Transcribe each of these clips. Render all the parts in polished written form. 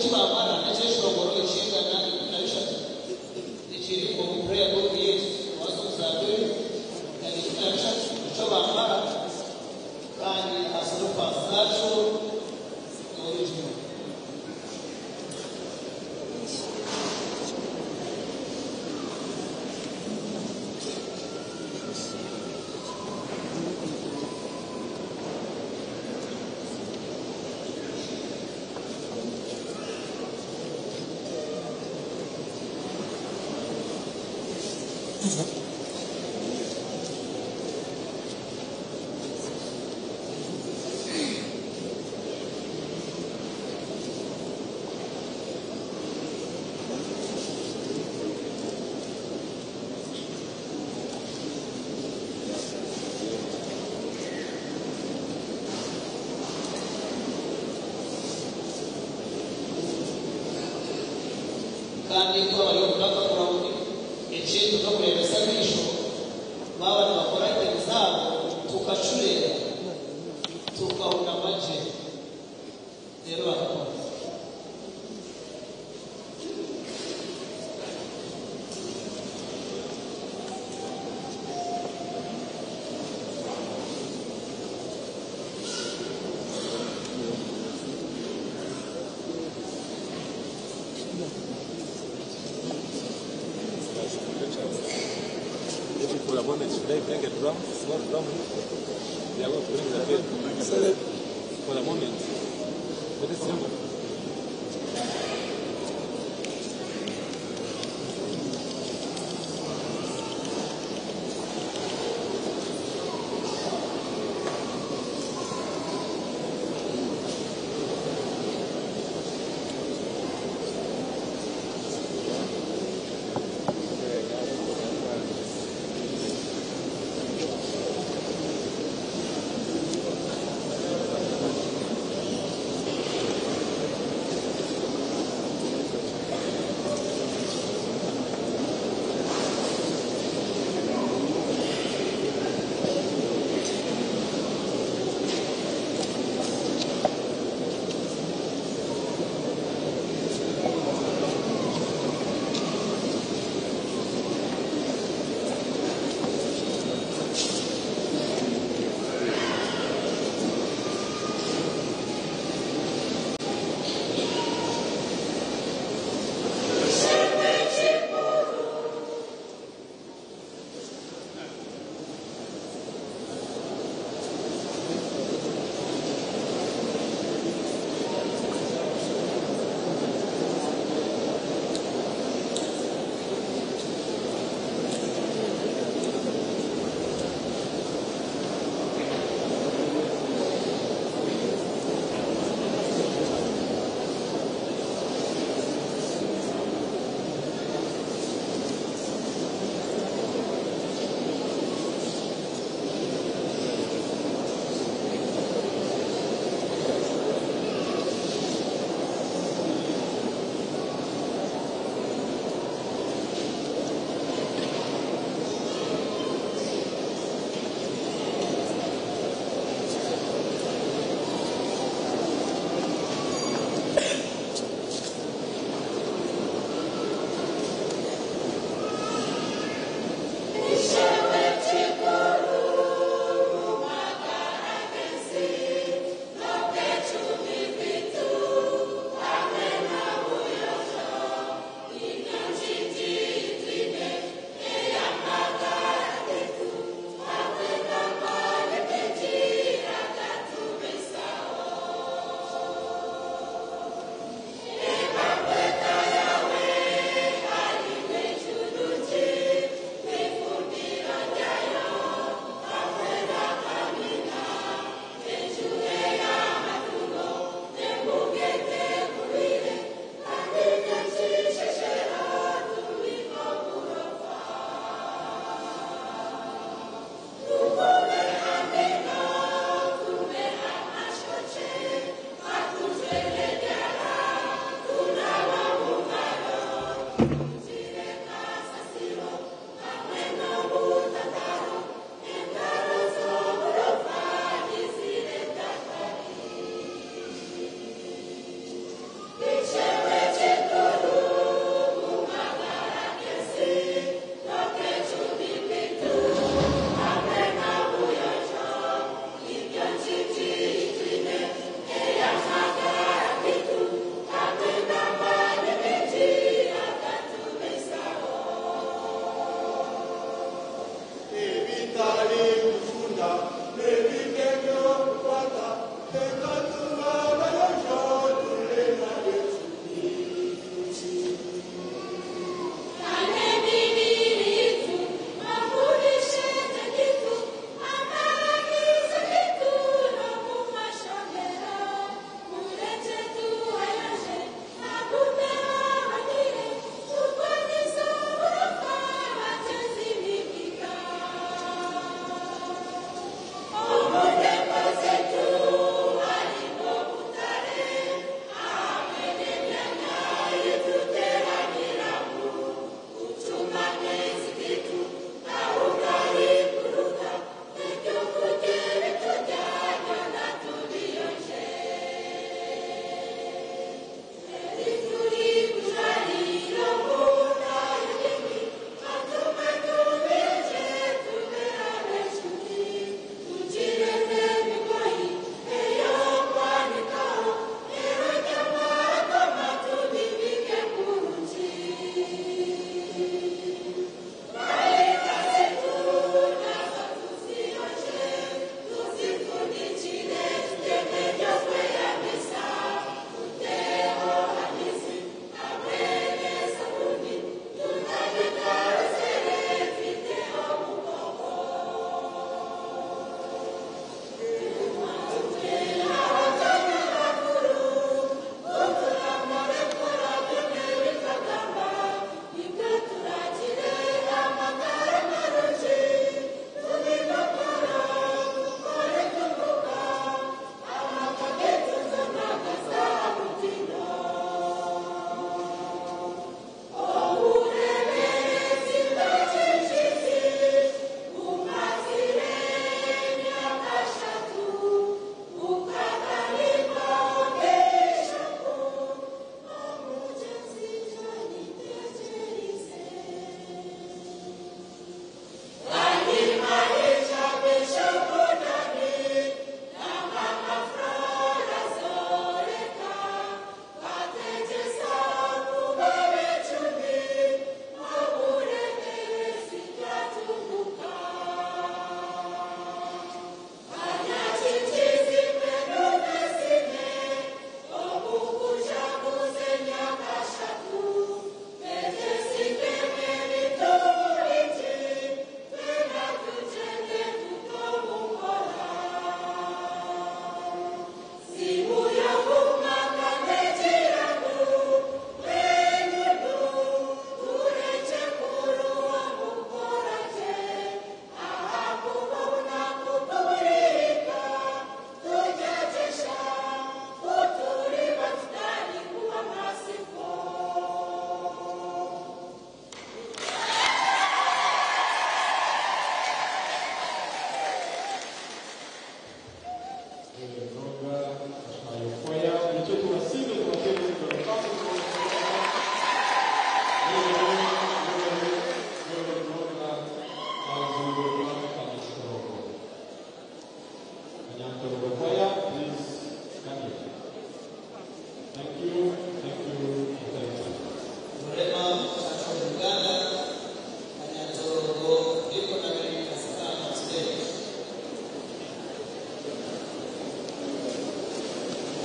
Eki baamara n'ekyeshongoro eky'eijana 13 ekiri omu prayer book yaitu. Noobaasa omu Zaaburi 113 nikyo baamara kandi aha slippers zaakyo original. Kandi twaba bari omu background, ekindi n'okureebesa amaisho baaba nibakora items zaabo tukacureera tukahunama gye reero bakakora. Maybe for a moment, should I bring a drum, small drum here? They are going to bring the bell. For a moment. Very simple.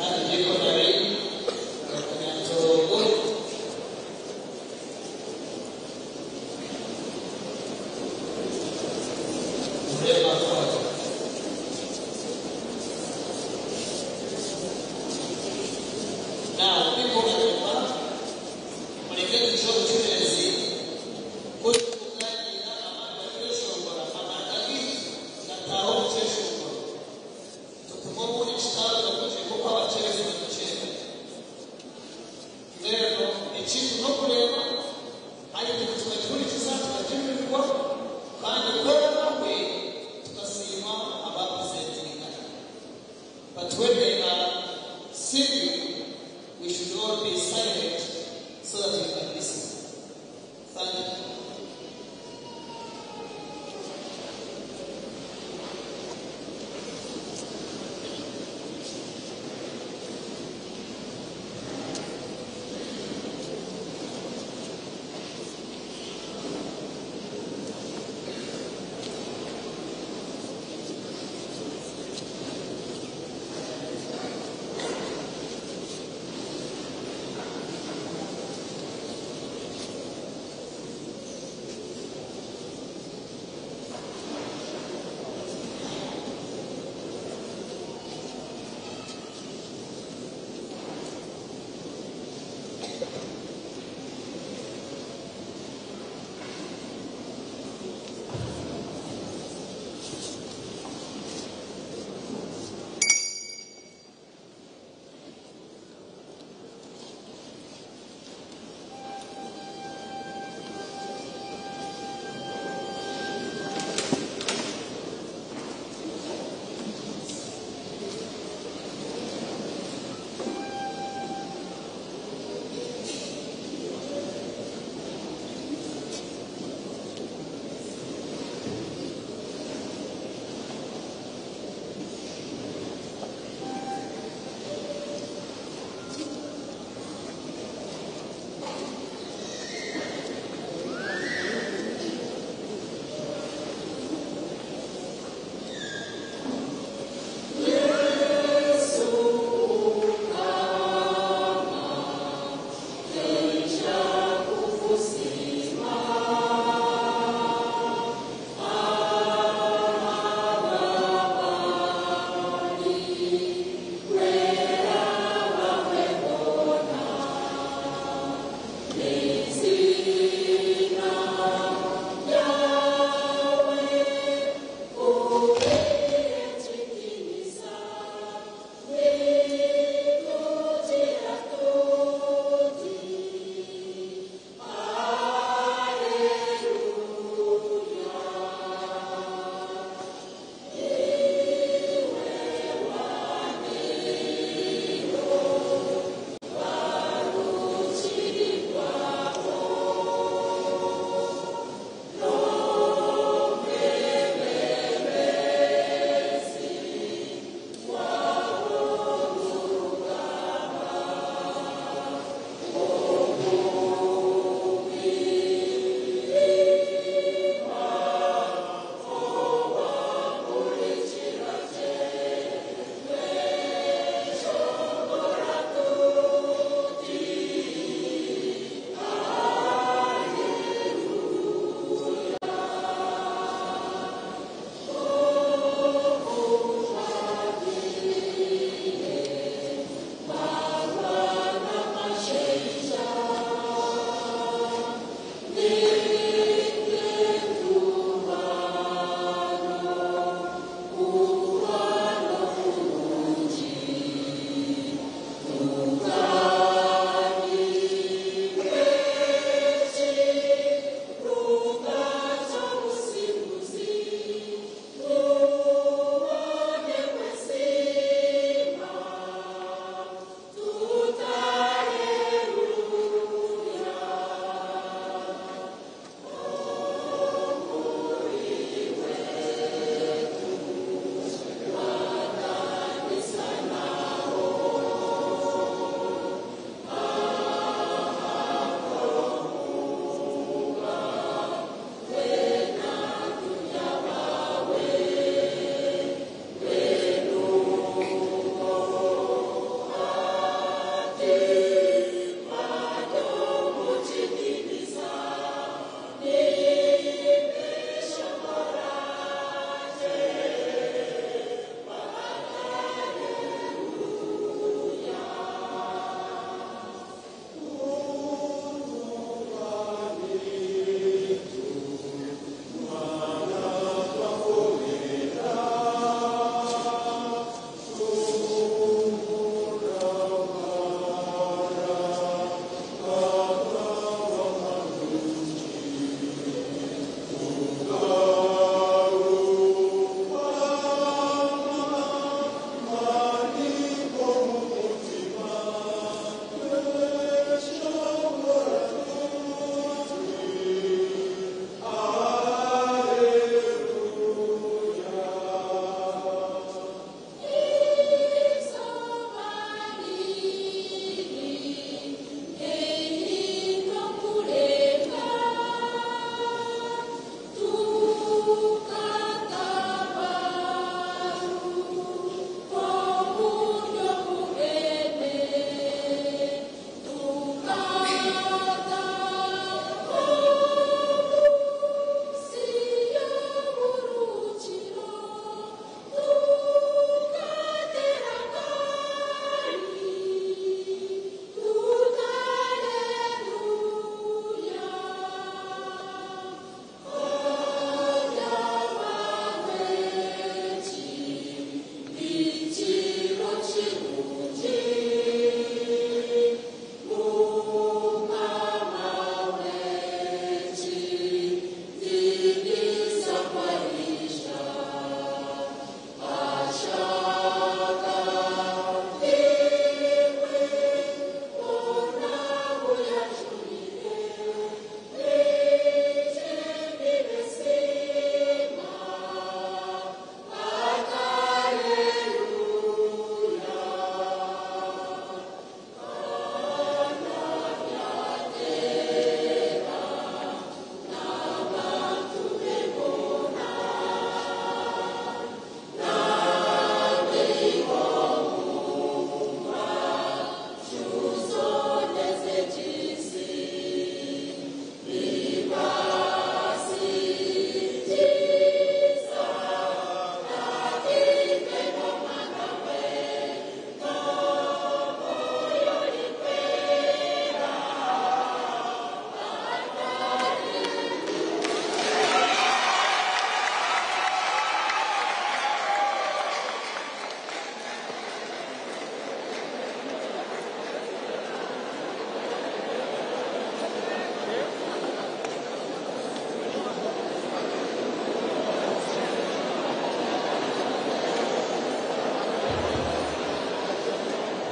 Archdeaconry of Kanyantorongo. Murema Choir. Now, people at the back, mureke duce ubucuruzi kuri kuganira abandi bakeshongora amata gaitu gataaha omu kyeshongoro tutume obundi kitaaruga kugye nk'oku abakyerezi batukyeera. Mbwenu ekintu n'okureeba hati tukakihurikiza tukakinyumirwa kandi kwema kwe tukasiima abapresentinga. But when they are singing, we should all be silent so that we can listen. Thank you.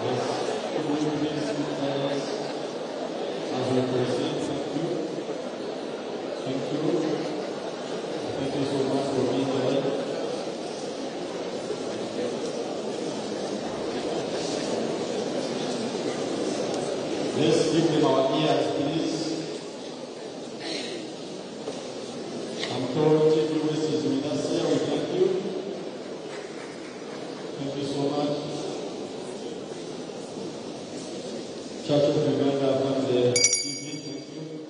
Yes, could we please join us as we proceed? Thank you. Thank you. Thank you so much for being here. Let's give them our ears, please. I'm told Chief Lewis is with us here. We thank you. Thank you so much. Church of Uganda family, evening, thank you.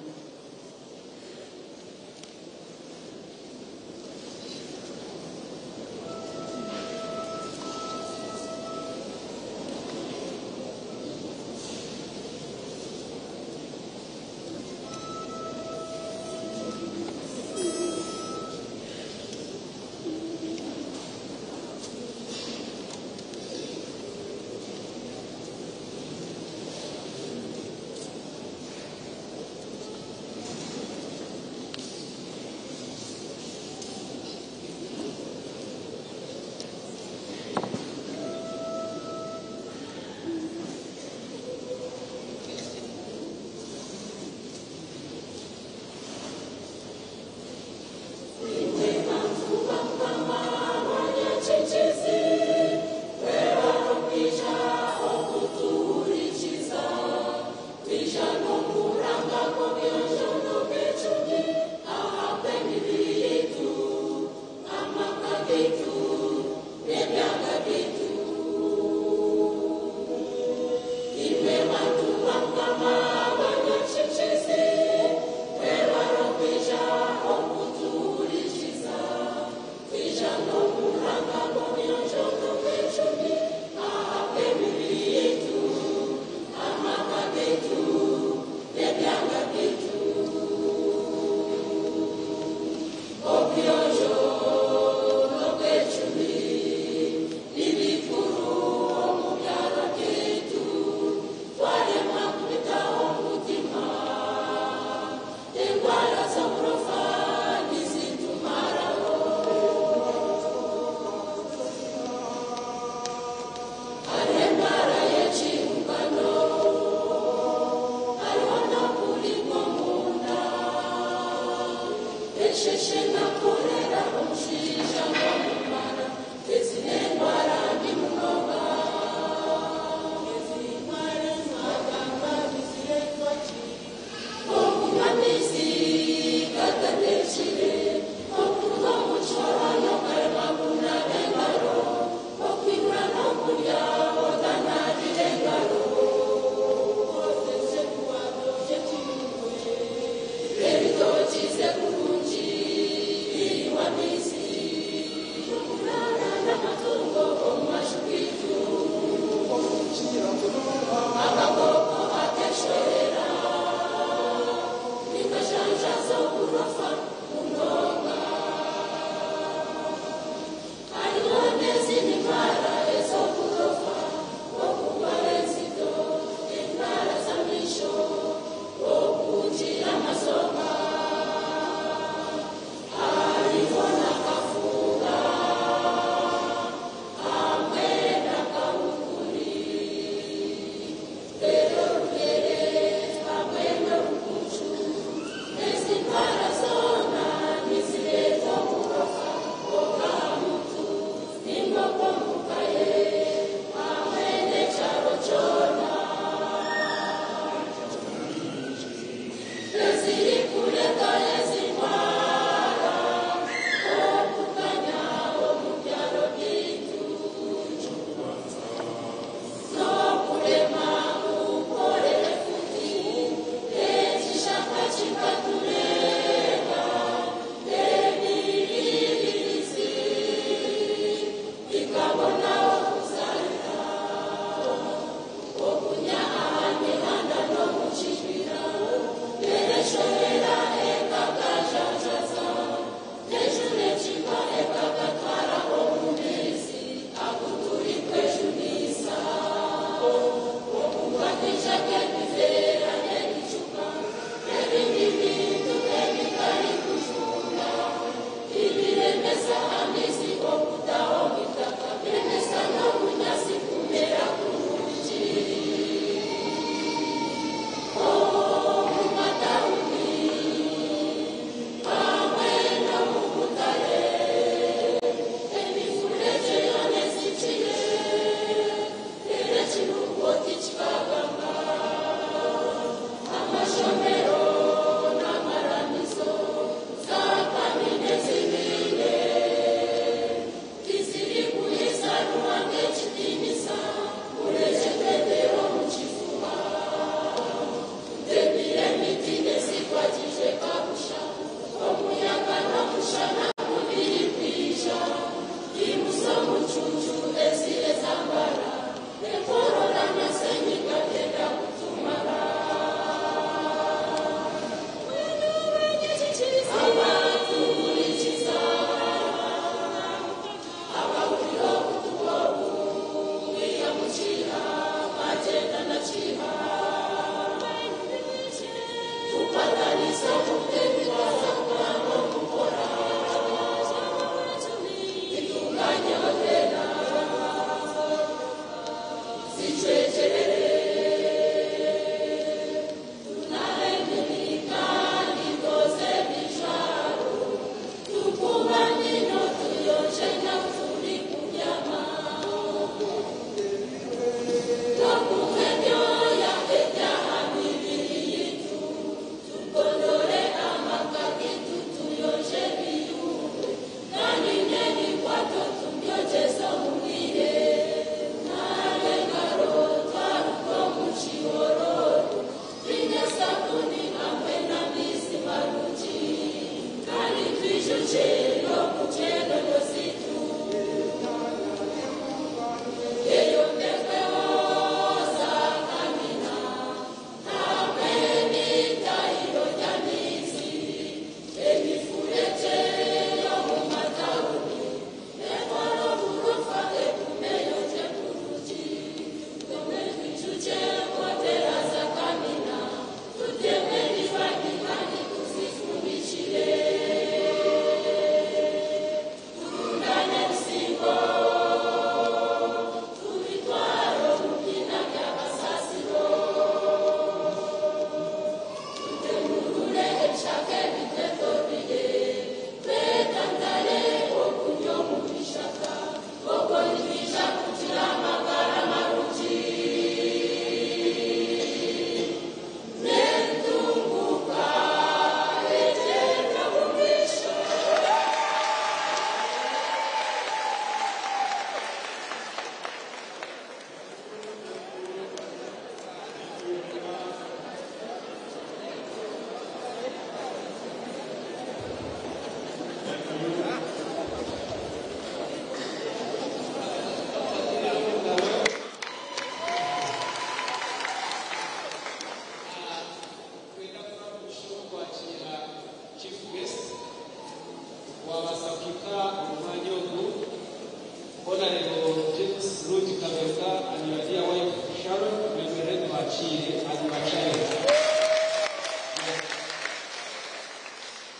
tubakiire abibacayo.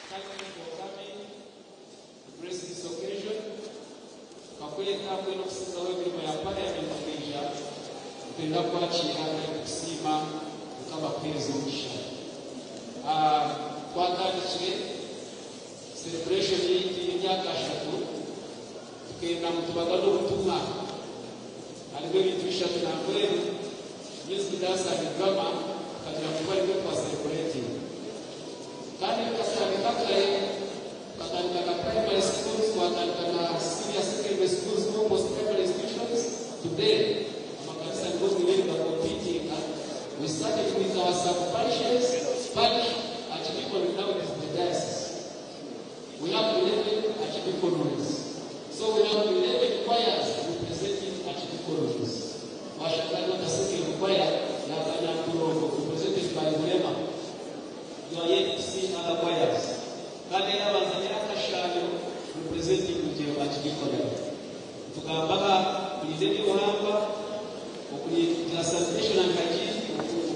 Thank you for coming to grace this occasion. Tukakweta kwena okusinzaho emirimo ya parliament kwija twenda kwakira kandi kusiima Mukama akuheereza omugisha. Twatandikire celebration yaitu y'emyaka 30 tukenda ngu tubagane obutumwa harimu ebintu bishatu nambwenu music, dance and drama, tukagira ngu aribyo twa celebrating. Kandi bikatandika kare, tukatandika na primary schools, twatandika na senior secondary schools no post primary institutions. Today amakanisa nigo zibiri competing. We started with our sub parishes, parish, archdeaconry, now it is the diocese. We have 11 archdeaconries, so we have 11 choirs representing archdeaconries. Washangana the second choir ya Kanyankurongo represented by Mulema. You are yet to see other choirs. Kandi abanza Akashanyo representing Rugero Archdeaconry. Tugambaga kurinda eby'obuhangwa, okurinda sanitation and hygiene,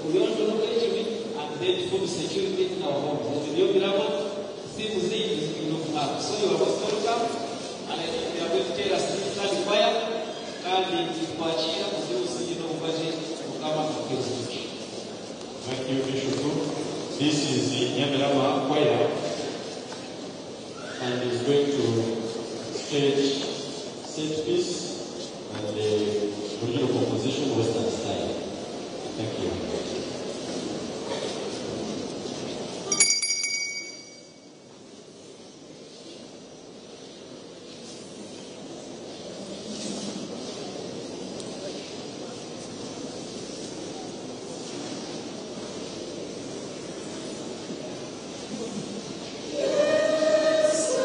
obuyonjo n'obwecumi, and then food security in our homes. Ebyo nibyo biraba theme zindi zigenda okumaka. So you are most welcome, and I think we are going to tell us this third choir, kandi nitwakira kugira obusinge n'obubaje. Mukama akuheereza omugisha. Thank you, Bishop. This is the Nyamirama Choir and is going to stage set piece and the original composition, Western style. Thank you. Yesu.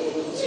Hallelujah.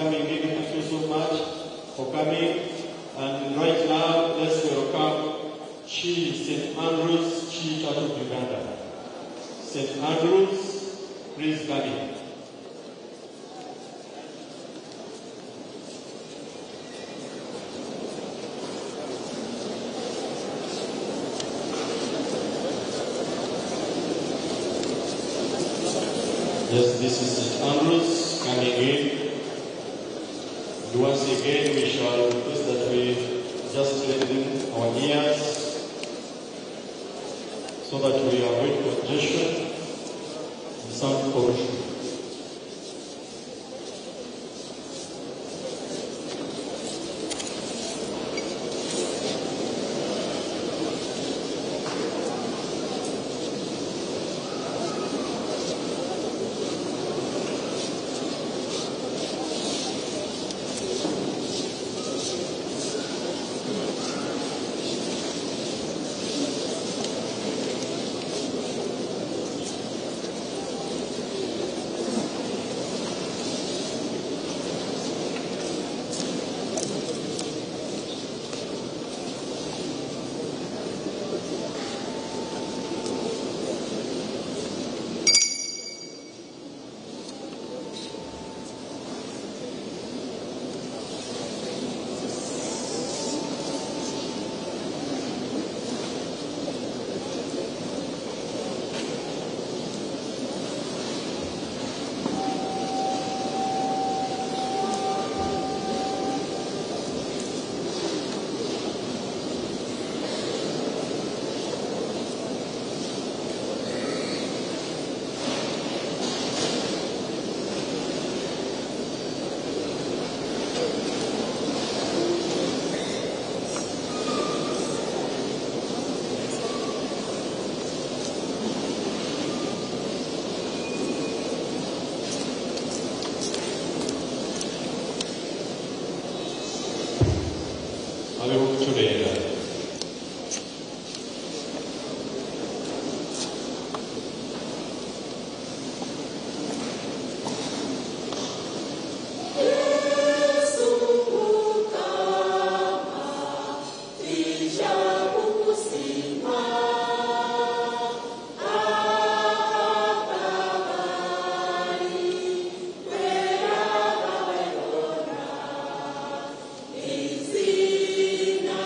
coming in. Thank you so much for coming. And right now, let's welcome Chi St. Andrews Chi Church of Uganda. St. Andrews, please come in. Yes, this is St. Andrews coming in. And once again, we shall request that we just lengthen our ears so that we avoid congestion and sound pollution. Habeho kucureera. Izina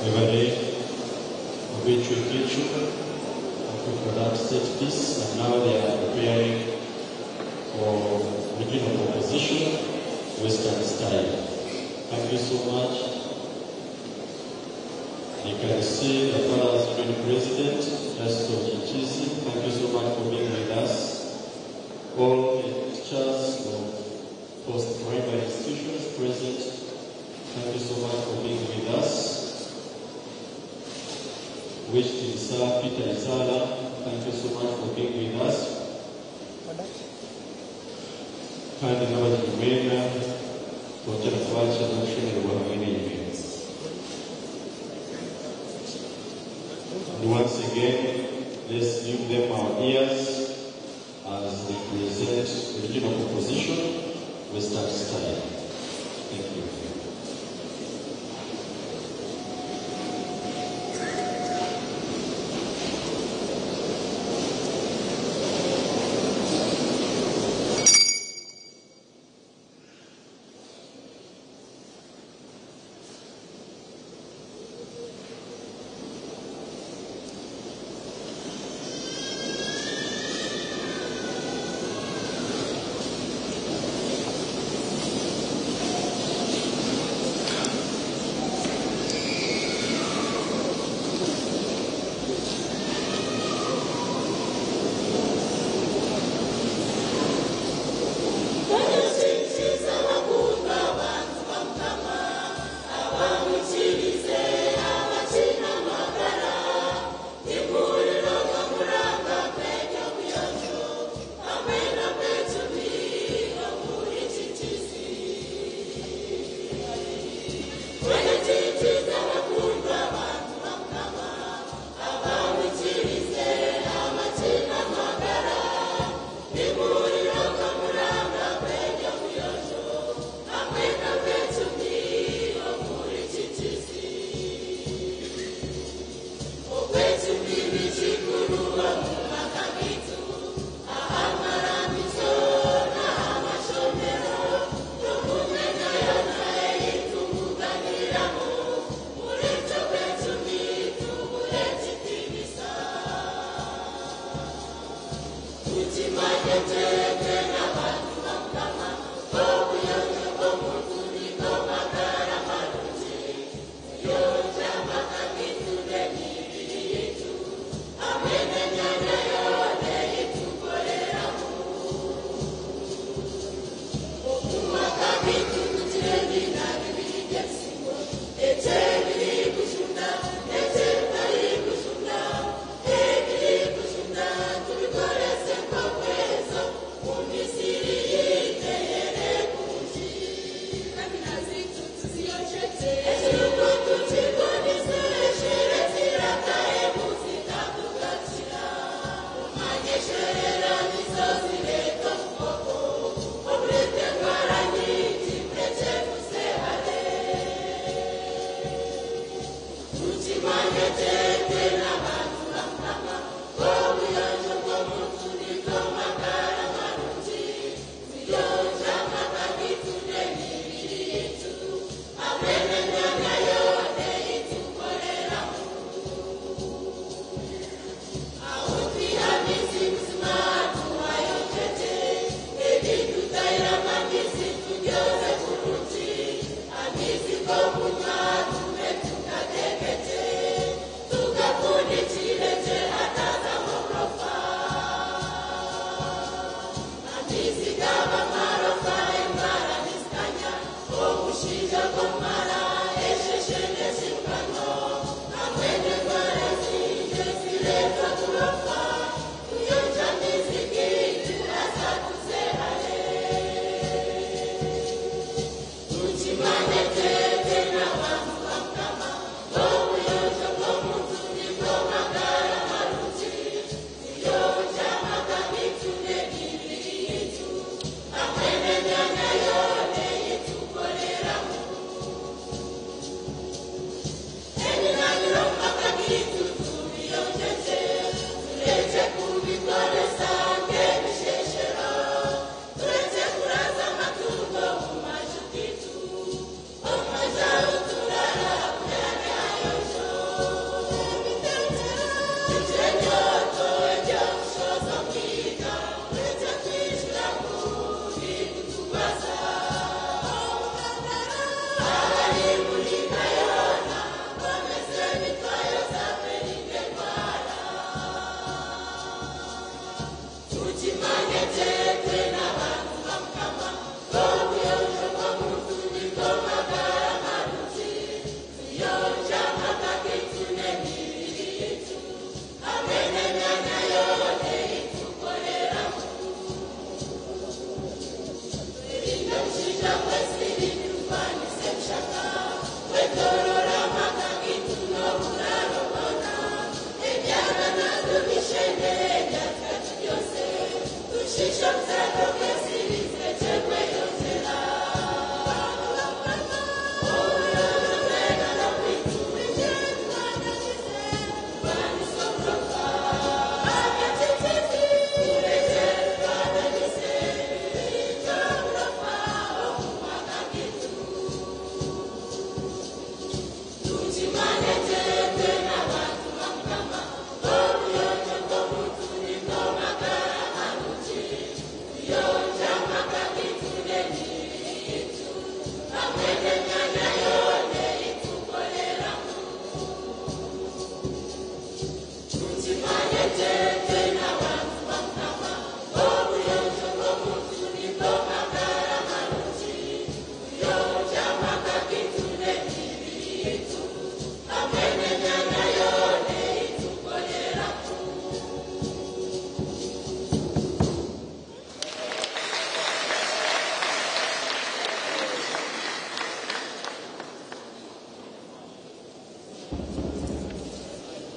Mwebale Obwecwekecu. Thank you for that set piece. And now they are preparing for regional composition, Western style. Thank you so much. You can see the Father's Green President, Justo Chichisi. Thank you so much for being with us. All the teachers of post-primary institutions present, thank you so much for being with us. Owekitiinisa Peter Isala, thank you so much for being with us. Kandi n'abagenyi mwena twongera kubakira n'okushemererwa hamwe n'iwe. And once again, let's give them our ears as they present original composition, Western style. Thank you.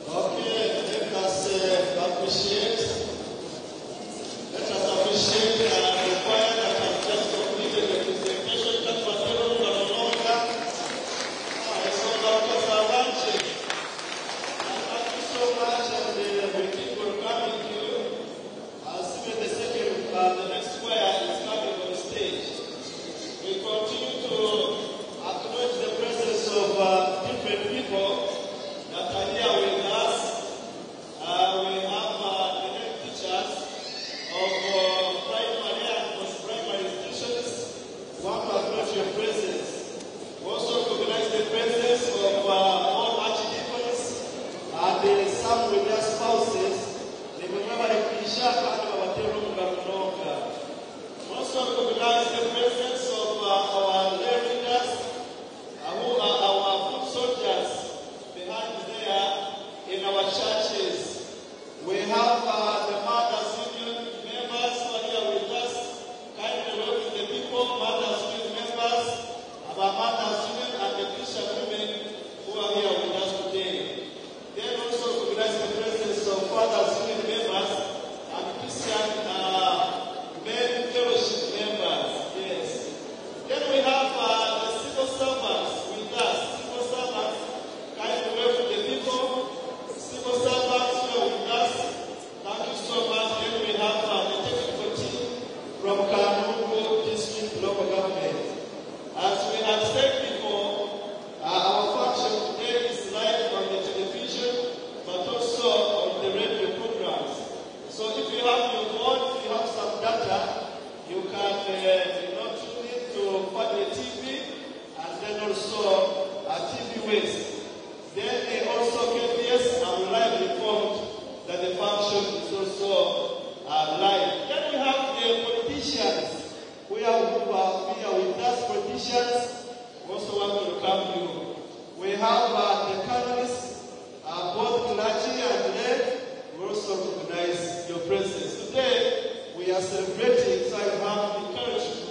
Okay, let us appreciate. Let us appreciate the choir that has just completed the presentation. Katubatero Lugalononga. Esonga Mukasa Thank you so much, and we keep welcoming you. As even the second, the next choir is coming on stage. We continue to acknowledge the presence of different people that are here with us. We have the head teachers of primary and post-primary institutions. We want to acknowledge your presence. We also recognize the presence of all archdeacons and some with their spouses. Nimemweba kuisha kandi babatera omugarunoga. We also recognize the presence of our lay leaders, who are our foot soldiers behind there in our churches. We have the Mothers Union members who are here with us. Kindly welcome the people, Mothers Union members, our Mothers Union and the Christian women who are here with us today. Then also recognize the presence of Fathers Union members and Christian men fellowship members. Yes. Then we have the civil servants with us. Civil servants, kindly welcome the people. Civil servants who are with us. Thank you so much. Then we have the technical team from Kanungu District Local Government. As we have said before, our function today is live on the television, but also on the radio programs. So if you have your phone, if you have some data, you can tune in to Fadre TV and then also TV West. Then also KBS, I'm live informed that the function is also live. Then we have the politicians. We are who are here with us, politicians. We also want to welcome you. We have the canonists, both clergy and lay. We also recognize your presence. Today, we are celebrating, so I have to encourage you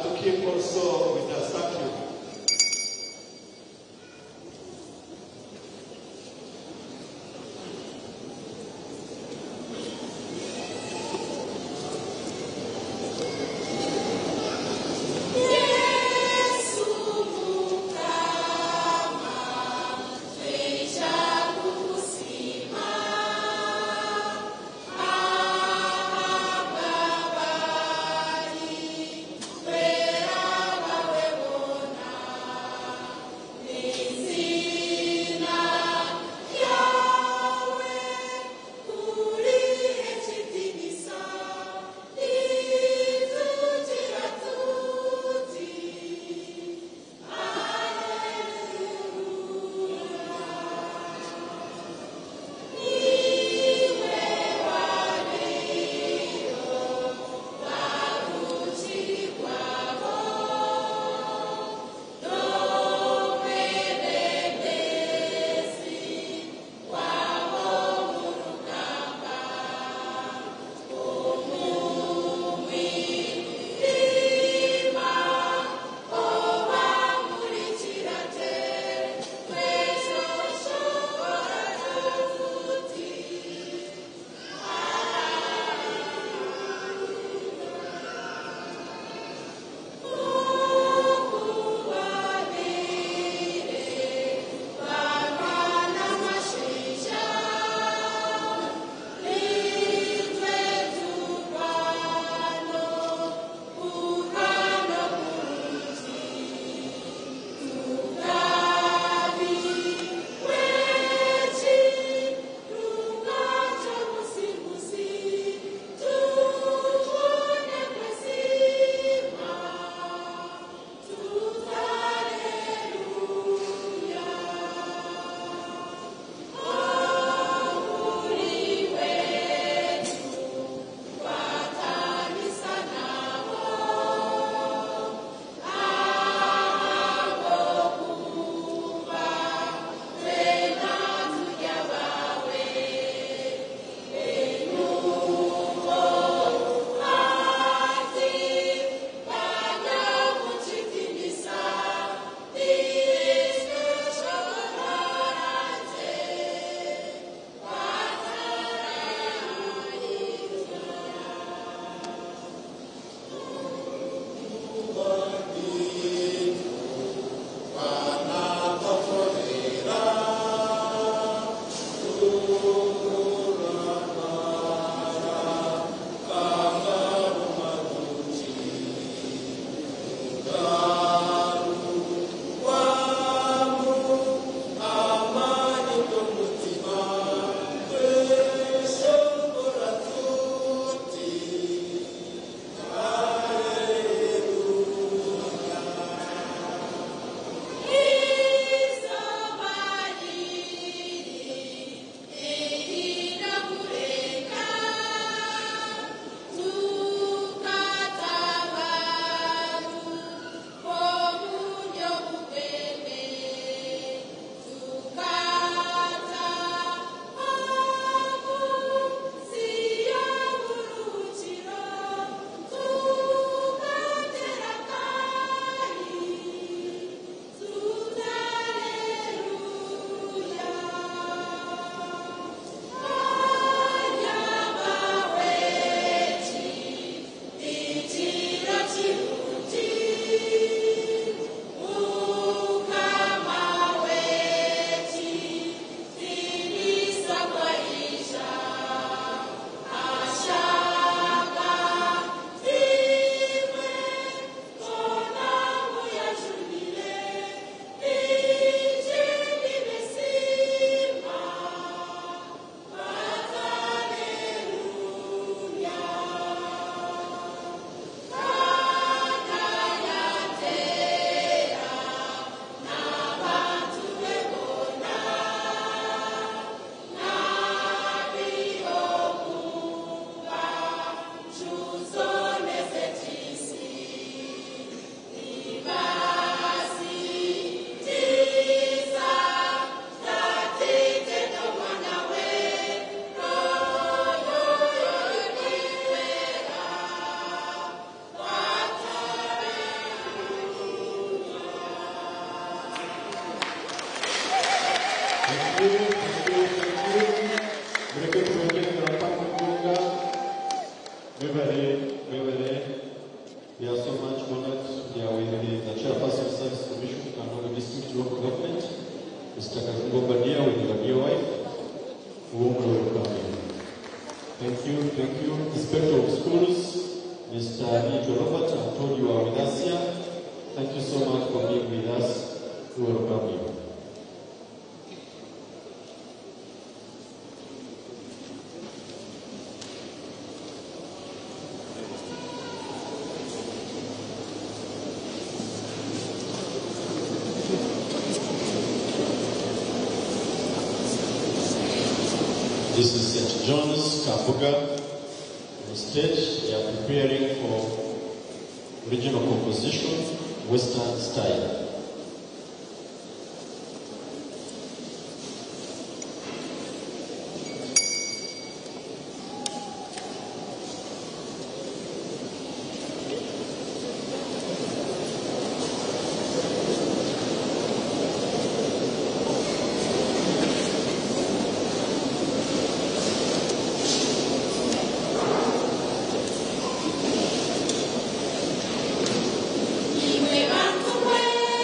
to keep also with us. Thank you. Yesu mukama tweja kukusima ahababali twera bawe bona. Thank you, thank you, thank you. Mureke twongere murakoze munonga. Mwebale, mwebale. We are so much honored. We are with the chairperson of Service Commission, Kanogo District Local Government, Mr. Kazungu Badia, with your dear wife. We warmly welcome you. Thank you, thank you. Inspector of Schools, Mr. Nito Robert, I'm told you are with us here. Thank you so much for being with us. We welcome you. This is St. John's Kabuga on stage. They are preparing for original composition, Western style. Iwe bantu mwe.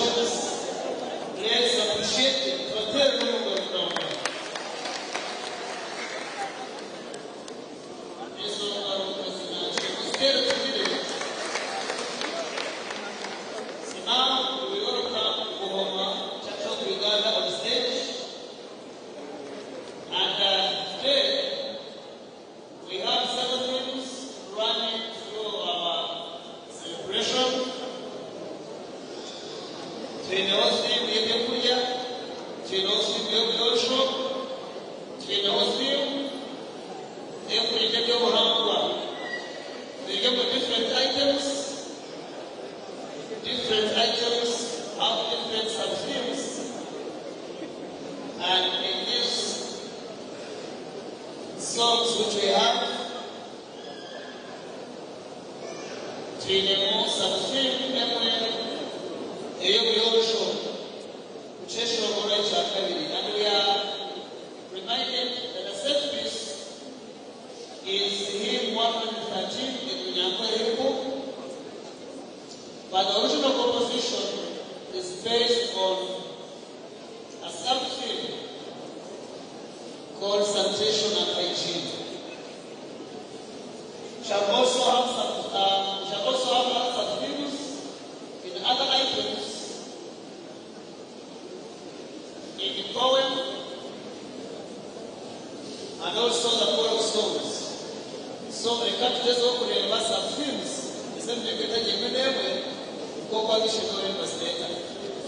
Celebrations. Let's appreciate them. Tubatere n'umugabo kuramba. Ezo ngaro zinaje kuzitere tuzirebe. So now we welcome Buhoma Church of Uganda on stage. And today we have several themes running through our celebration. Twineho theme y'ebyokurya, twineho theme y'obuyonjo, twineho theme y'okurya eby'obuhangwa. Twigemu different items. Different items have different sub-themes. And in these songs which we have, twinemu sub-theme emwe ey'obuyonjo kukyeshongoro ekya kabiri. And we are reminded that the set piece is hymn 113 in Runyankore hymn book, but the original composition is based on a sub-theme called sanitation and hygiene. Shall also have some, shall also have other sub-themes in other items, in the poem, and also the choral songs. So reka tugezeho kureba sub-themes ez'emiringo etari emwe n'emwe nk'oku ab'eishengero nibazireeta.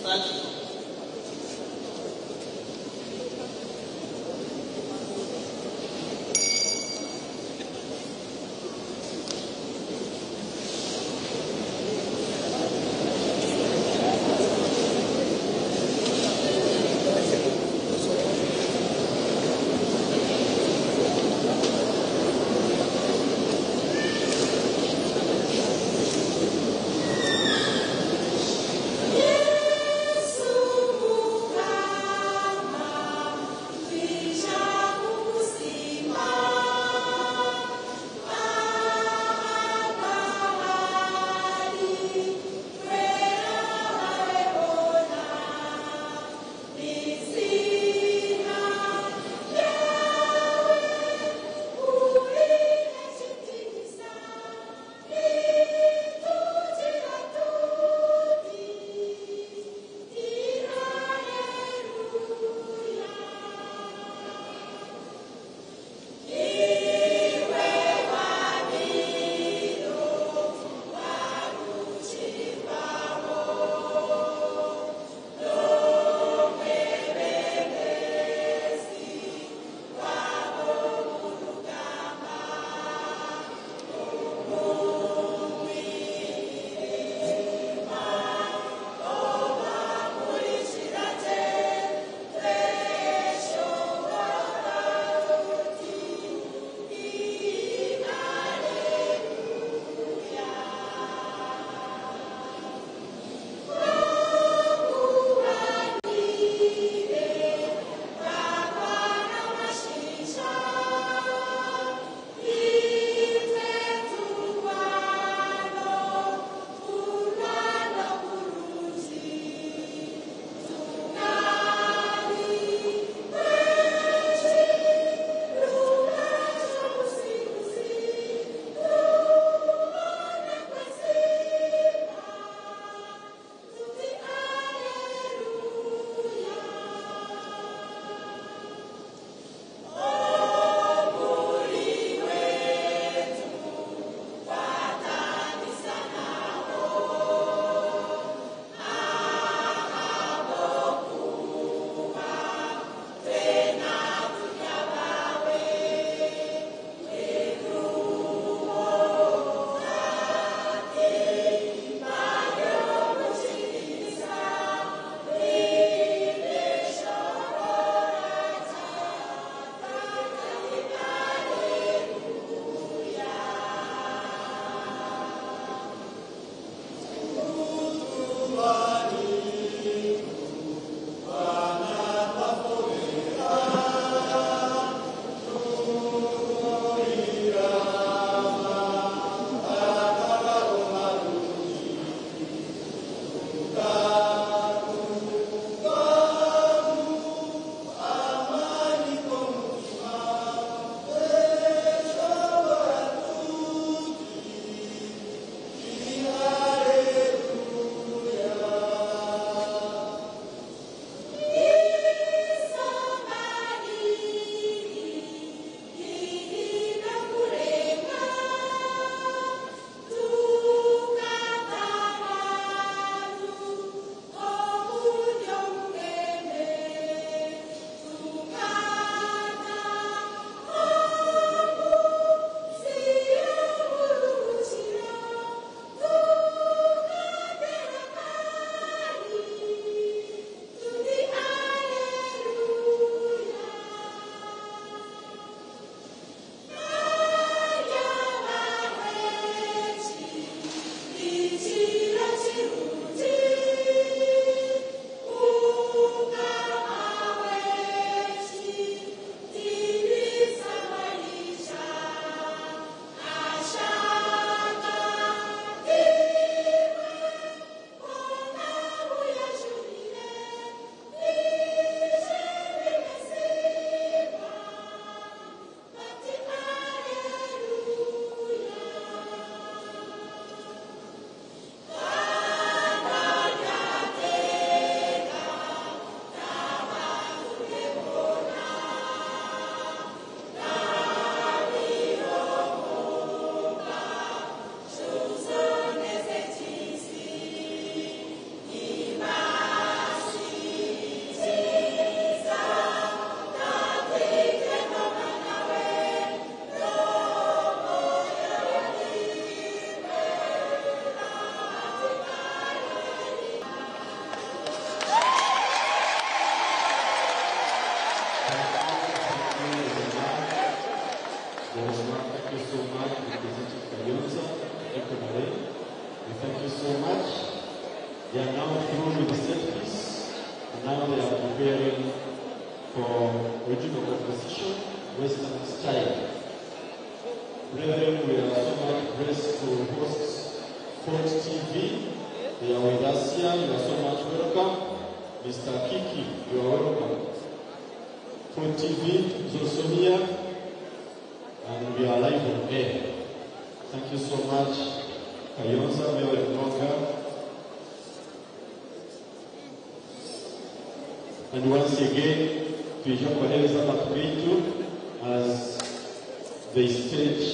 Thank you. Yeah. through with the set piece, and now they are preparing for original composition, Western style. Brethren, we are so much blessed to host Fort TV. They are with us here. You are so much welcome. Mr. Kiki, you are welcome. Fort TV is also here, and we are live on air. Thank you so much, Kayonza Mewere. And once again, twija kubaheereza amatu as they stage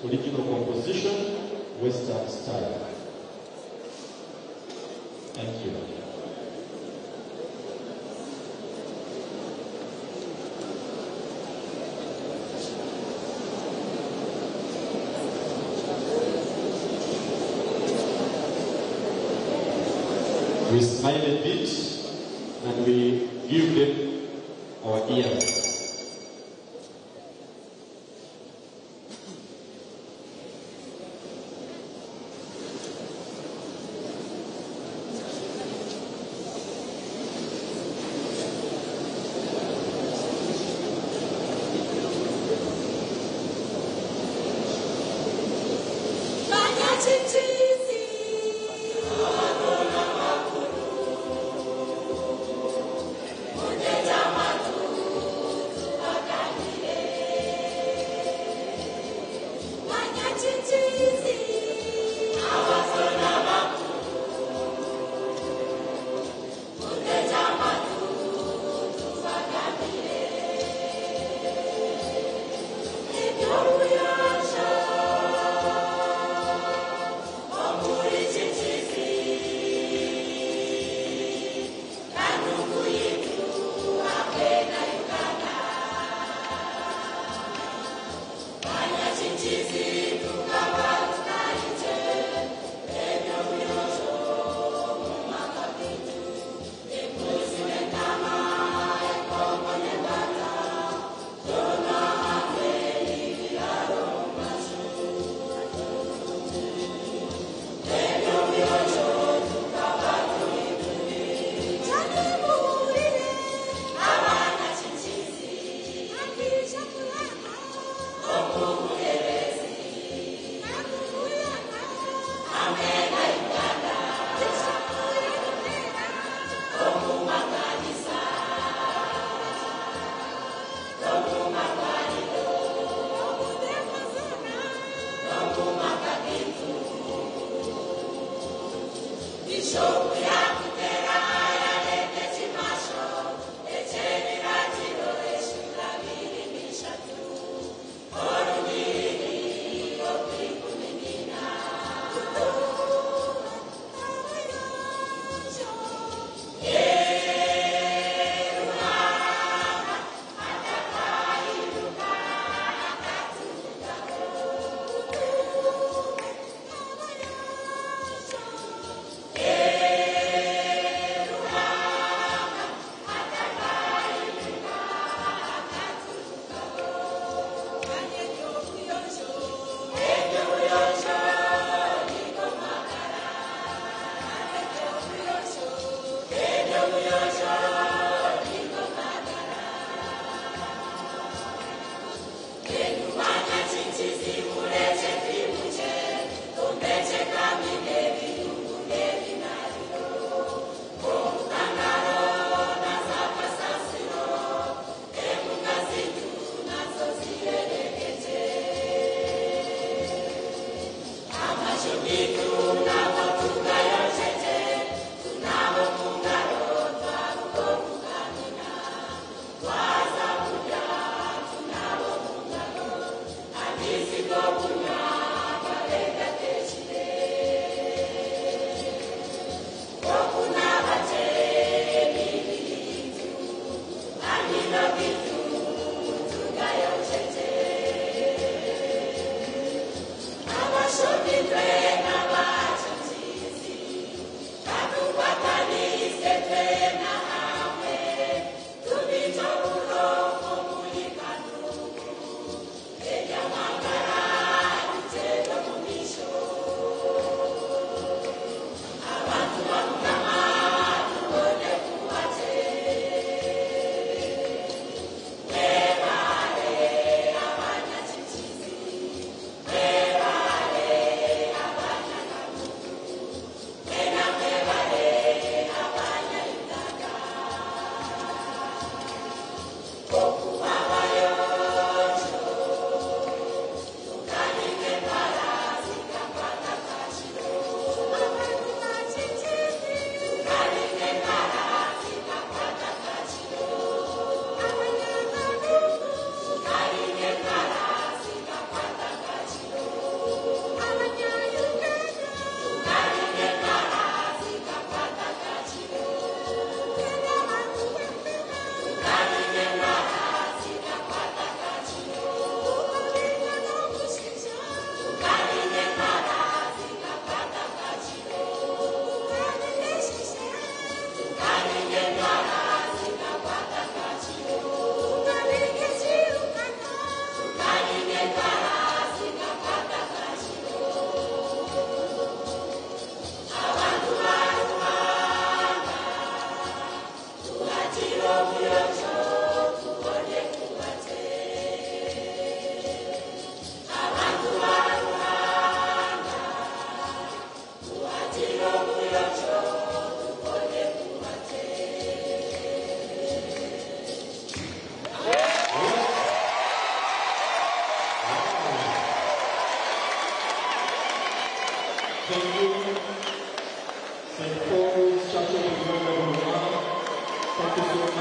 original composition, Western style. Thank you. We smile a bit and we give them our ears.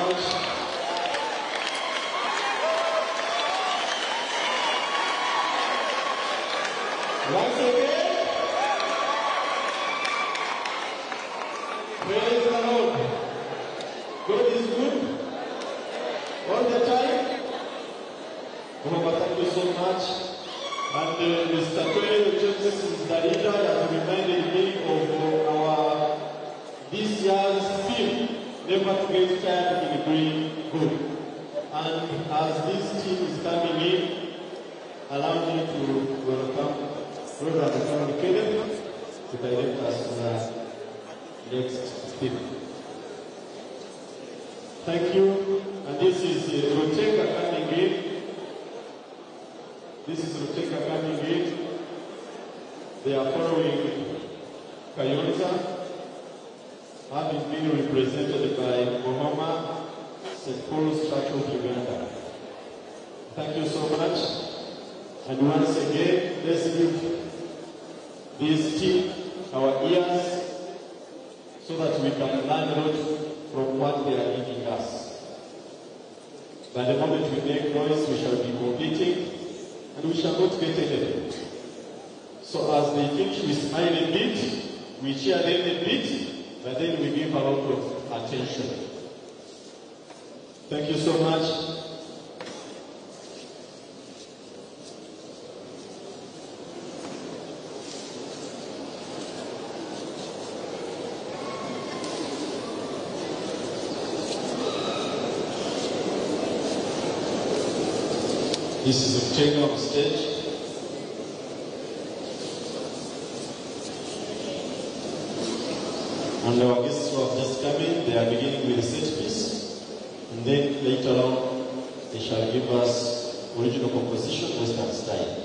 much. Once again, praise the Lord. God is good all the time. Mama, thank you so much. And Mr. Toyo Joseph is the leader that reminded me of our this year's theme, never to get tired in doing good. And as this team is coming in, allow me to welcome Reverend Cameron Kenneth to direct us to the next theme. Thank you. And this is Roteka coming in. This is Roteka coming in. They are following Kayonza, having been represented by Mohoma St. Paul's Church of Uganda. Thank you so much. And once again, let's give this team our ears so that we can learn a lot from what they are giving us. By the moment we make noise, we shall be competing and we shall not get anything. So as they finish, we smile a bit, we cheer them a bit, but then we give a lot of attention. Thank you so much. This is Octavia on stage. And our guests who have just come in, they are beginning with a set piece. And then later on, they shall give us original composition, Western style.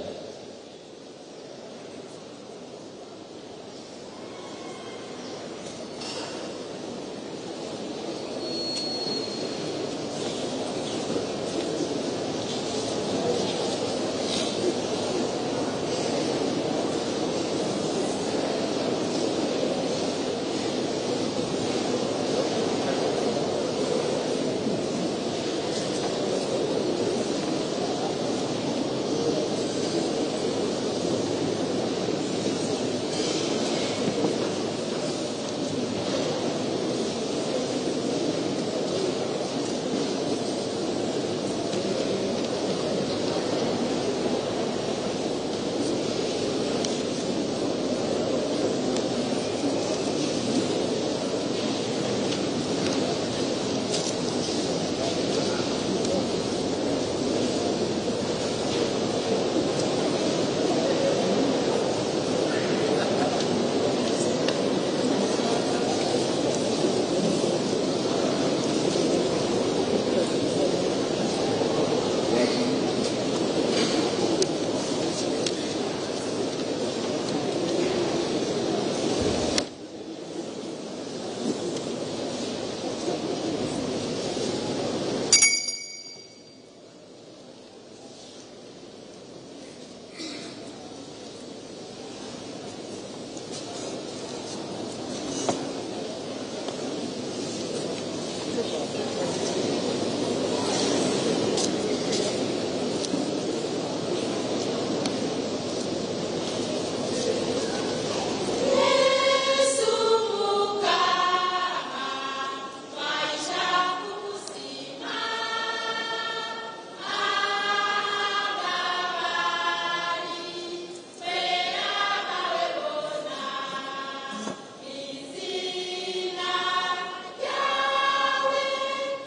Yahweh,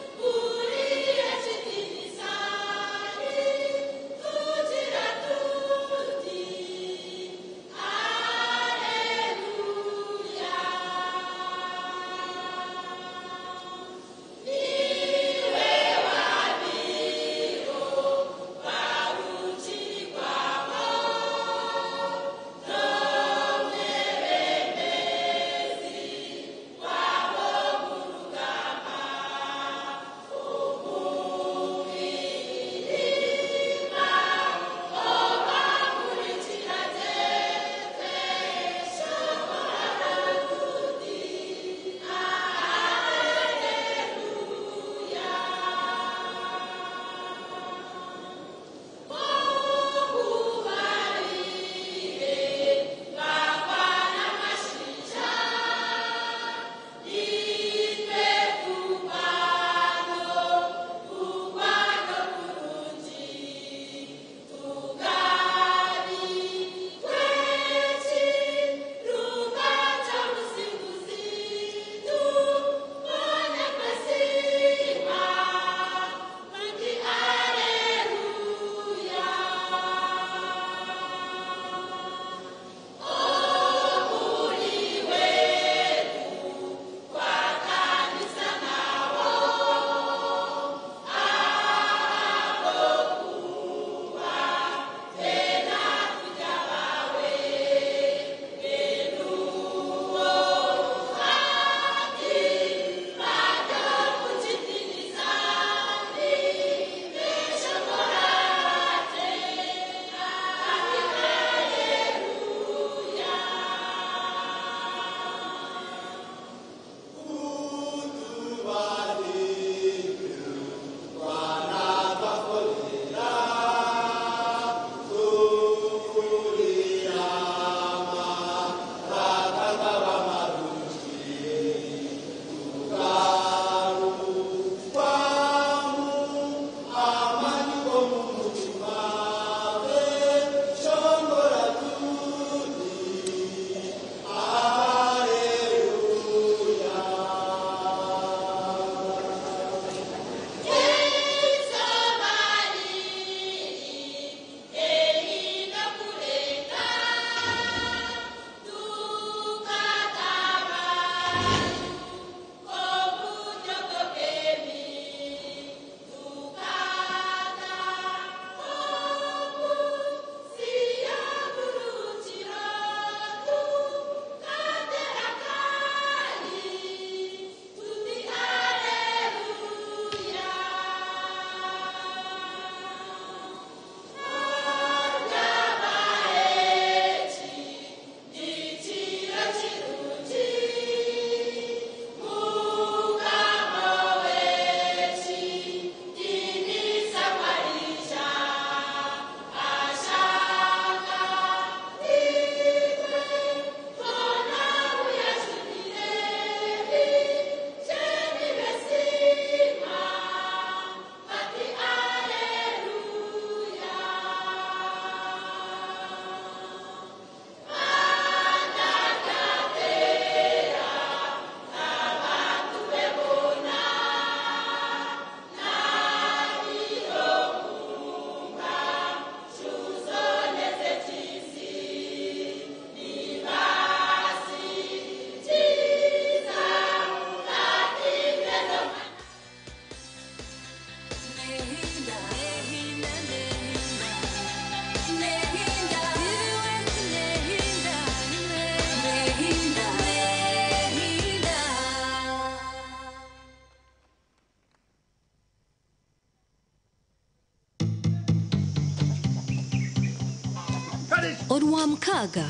Rwamukaaga.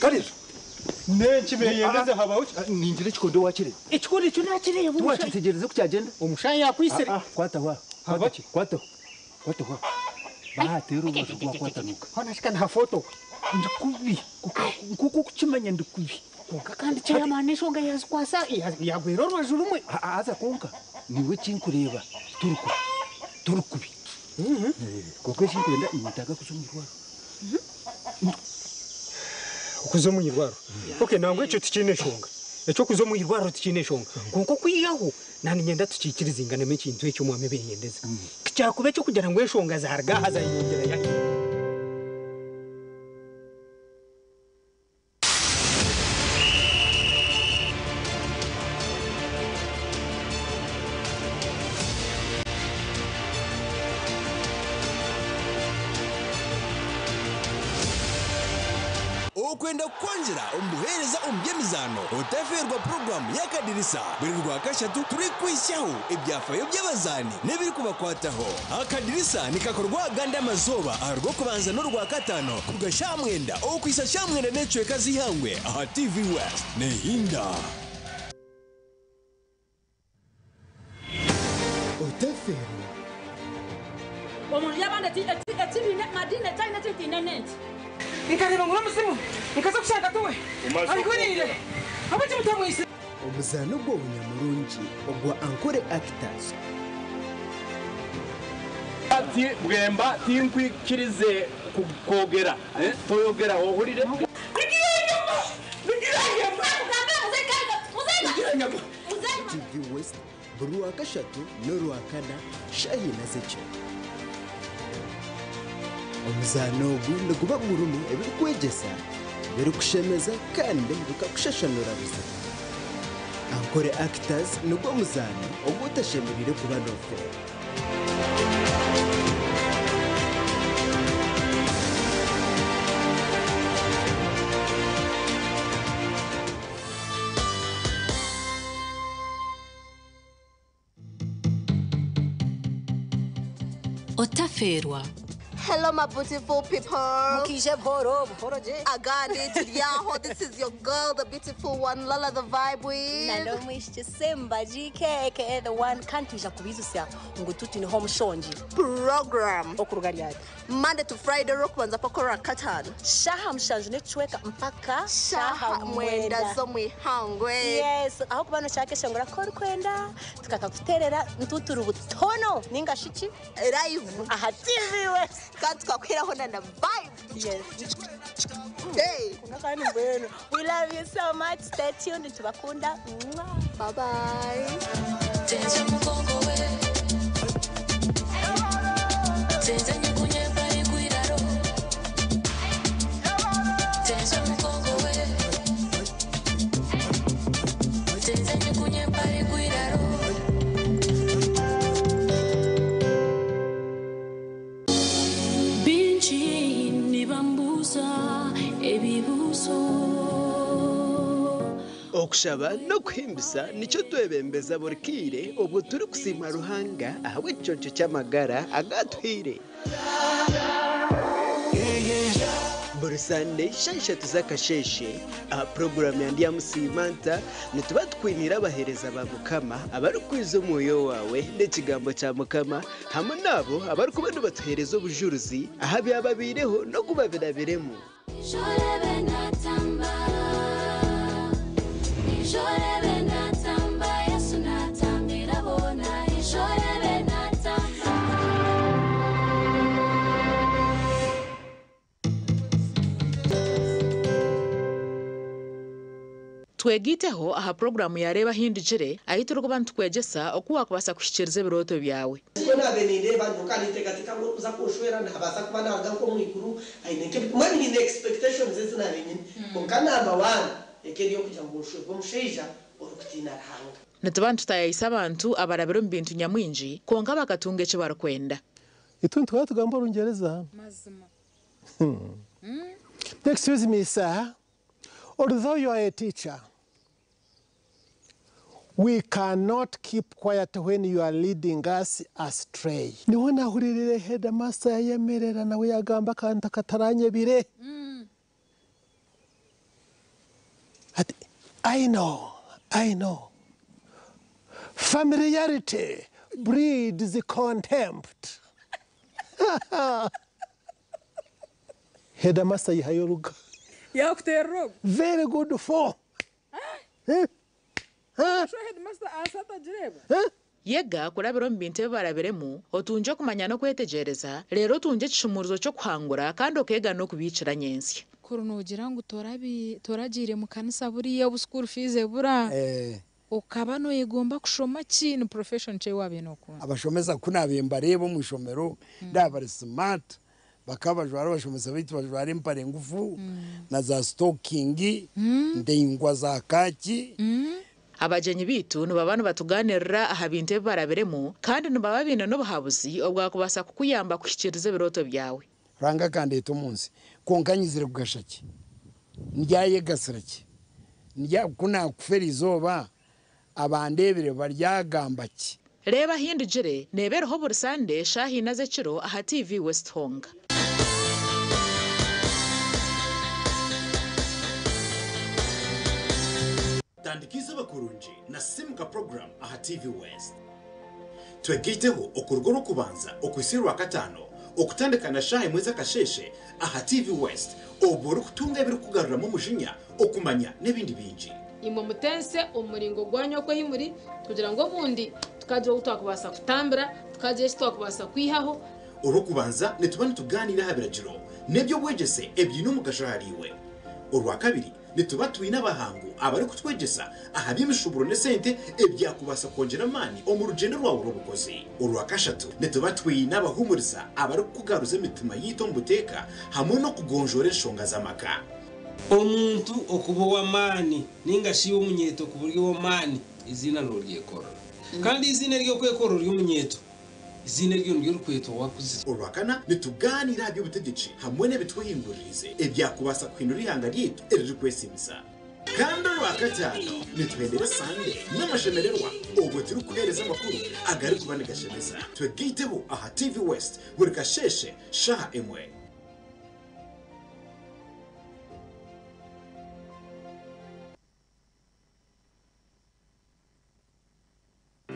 Karizo. Nenki beyendeze habaho ki? Ningira ekikondo wakireba. Ekikondo ekyo nakireba. Tiwakitegereza ku kyagenda? Omushaija yakwisire. Kwataho aho. Habaki? Kwataho. Kwataho aho. Bahatera orubaju rwakwatanuka. Hona shika nafoto. Ndi kubi. Nkuko okukimanya ndi kubi. Konka kandi chairman enshonga yazikwasa yagwera orubaju rumwe. Haza konka niwe kinkureba turi kubi. Turi kubi. Konka ekinkwenda ninyetaaga kuza omu irwariro. Okuza omu irwariro. Okay, nangwa ekyo tikiine enshonga. Ekyokuza omu irwariro tikiine enshonga. Konka okwihaho naninyenda tukiikirizinganemu ekintu ekyo omwami Beyendeza. Kyakuba ekyokugira ngu enshonga zaruga aha zayeyongyera yahi. Okwenda kukwongyera omu buheereza omu by'emizaano, otafeerwa puroguraamu y'Akadirisa buri Rwakashatu turikwihisyaho ebyafaayo by'abazaani n'ebirikubakwataho. Akadirisa nikakorwa agandi amazooba aha Rwokubanza n'Orwakataano kuruga shaaha mwenda okuhitsya shaaha mwenda n'ekicweka z'eihangwe aha TV West. Nehinda. Otafeerwa. Omunju y'abandi ekibiina madiini etaine ekitiine n'enti. Nkareba ngu n'omuzimu nkaza kushanga tuwe arihuriire habwaki mutamwise. Omuzaano gw'obunyamurungi ogwa Ankole Actors. Ati Bwemba tinkwikirize kwogera toyogera ohurire. TV West buri Rwakashatu n'Orwakana shaaha ina z'ekiro. Omuzaano ogu niguba gurimu ebirikwegyesa, ebirikushemeza kandi bikakushashanura buzima. Ankole Actors nigwo muzaano ogu otashemereire kuba noofeerwa. Otafeerwa. Hello, my beautiful people. Mukije buhoro, buhoro je. Agandi Tudyaho. This is your girl, the beautiful one, Lala the Vibe with. Nalo mwishi Simba GK, aka the one kantuja kubizusya ngo tuti niho mushonji. Program. Okuruga ryari. Monday to Friday, Rokubanza paka Katano. Shaha mushanju nechweka mpaka shaha mwenda z'omwihangwe. Yes, aho kuba noshaka eshongora ko kwenda tukakakuterera ntuturu butono ninga shiki live aha TV West. Kandi tukakwiraho na na vibe. Yes. Hey. Kandi mbwenu. We love you so much. Stay tuned. Tubakunda. Bye bye. Bingi nibambuza ebibuzo. Okushaba n'okuhimbisa nikyo twebembeza buri kiire obwo turikusiima Ruhanga ahabw'ekiconco ky'amagara agatuhaire. Buri Sande shaaha ishatu z'akasheeshe aha puroguraamu ya Ndyamusiima Nta nituba tukwiniire abaheereza ba Mukama abarikwiza omwoyo waawe n'ekigambo kya Mukama hamwe n'abo abarikuba nibatuheereza obujurizi aha byababaireho n'oku babirabiremu. Twegiteho aha programu ya Reba Hindugire ahi turikuba nitukwegyesa oku wakubaasa kuhikiiriza ebirooto byawe. Nabe nindeeba nyoka niteekateeka ngu orikuza kunshwera nabaasa kuba naruga nk'omu iguru aine mbwenu nyine expectations ezi nabe nyine kwonka namba one eka eri okugira ngu nshwerwe omushaija orikutiina Ruhanga. Nituba nitutayayisa abantu abarabire omu bintu nyamwingi kwonka bakatunga eki barikwenda. Itwe nitwaba tugamba Orungyereza. Mazima. Excuse me, sir. Although you are a teacher, We cannot keep quiet when you are leading us astray. Niho nahuririre headmaster yayemerera nawe yagamba akantu akataranyebire. Ati, I know, I know. Familiarity breeds contempt. Headmaster yihayo ruga. Yakuterera ogu. Very good for. So headmaster asa atagireba. Yega kurabira omu bintu ebi barabiremu otungye okumanya n'okwetegyereza reero otungye ekishumuruzo ky'okuhangura kandi okeega n'okubiikira nyentsya. Kuri noogira ngu toragiire mu kanisa buriya obu school fees ebura, okaba nooyegomba kushoma ki? Ni profession ki ei waabaire nookunda? Abashomesa ku naabaire mbareeba omu ishomero ndaaba bari smart, bakaba bajwara abashomesa baitu bajwara empare ngufu na za sitokingi ndaingwa za kaaki. Abagyenyi baitu nibaba nibatugaanirira aha bintu ebi barabiremu kandi nibaba baine n'obuhabuzi obwakubaasa kukuyamba kuhikiiriza ebirooto byawe. Ruhanga akandeeta omu nsi, kwonka nyizire kugasha ki? Ndyayegasira ki? Ku naakufa eri izooba, abandeebire baryagamba ki? Reeba Ahindugire neeba eriho buri Sande shaaha ina z'ekiro aha TV West Honga. Tandika eizooba kurungi na Simuka Program aha TV West. Twegaiteho okuruga Orwokubanza okuhitsya Orwakataano okutandika na shaaha emwe z'akasheeshe aha TV West obwo orikutunga ebirikukugaruramu omujinya, okumanya n'ebindi bingi. Imwe mutense omu muringo gwanyu okwo ahi muri, kugira ngu obundi tukagira ou twakubaasa kutambira, tukagira eki twakubaasa kwihaho. Orwokubanza nituba nitugaaniira aha biragiro n'eby'obwegyese ebiine omugasho ahariiwe. Orwakabiri nituba twine abahangu abarikutwegyesa aha by'emishuuburo n'esente ebyakubaasa kwongyera amaani omu rugyendo rwawe rw'obukozi. Orwakashatu nituba twine abahuumuriza abarikukugaruza emitima yaitu omu buteeka hamwe n'okugonjoora enshonga z'amaka. Omuntu okuba ow'amaani nainga shi iwe omunyeeto kuba ori ow'amaani, eiziina nooryekorera. Kandi eiziina ery'okwekorera ori omunyeeto, eiziina eryo niryo orikwetwa waakuzire. Orwakana, nitugaaniira aha by'obutegyeki hamwe n'ebitwehinguririize ebyakubaasa kuhindura eihanga ryaitu eririkwesiimisa. Kandi Orwakataano, nituhendera Sande n'amashemererwa obwo turikuheereza amakuru agarikuba nigashemeza. Twegaiteho aha TV West buri kasheeshe shaaha emwe.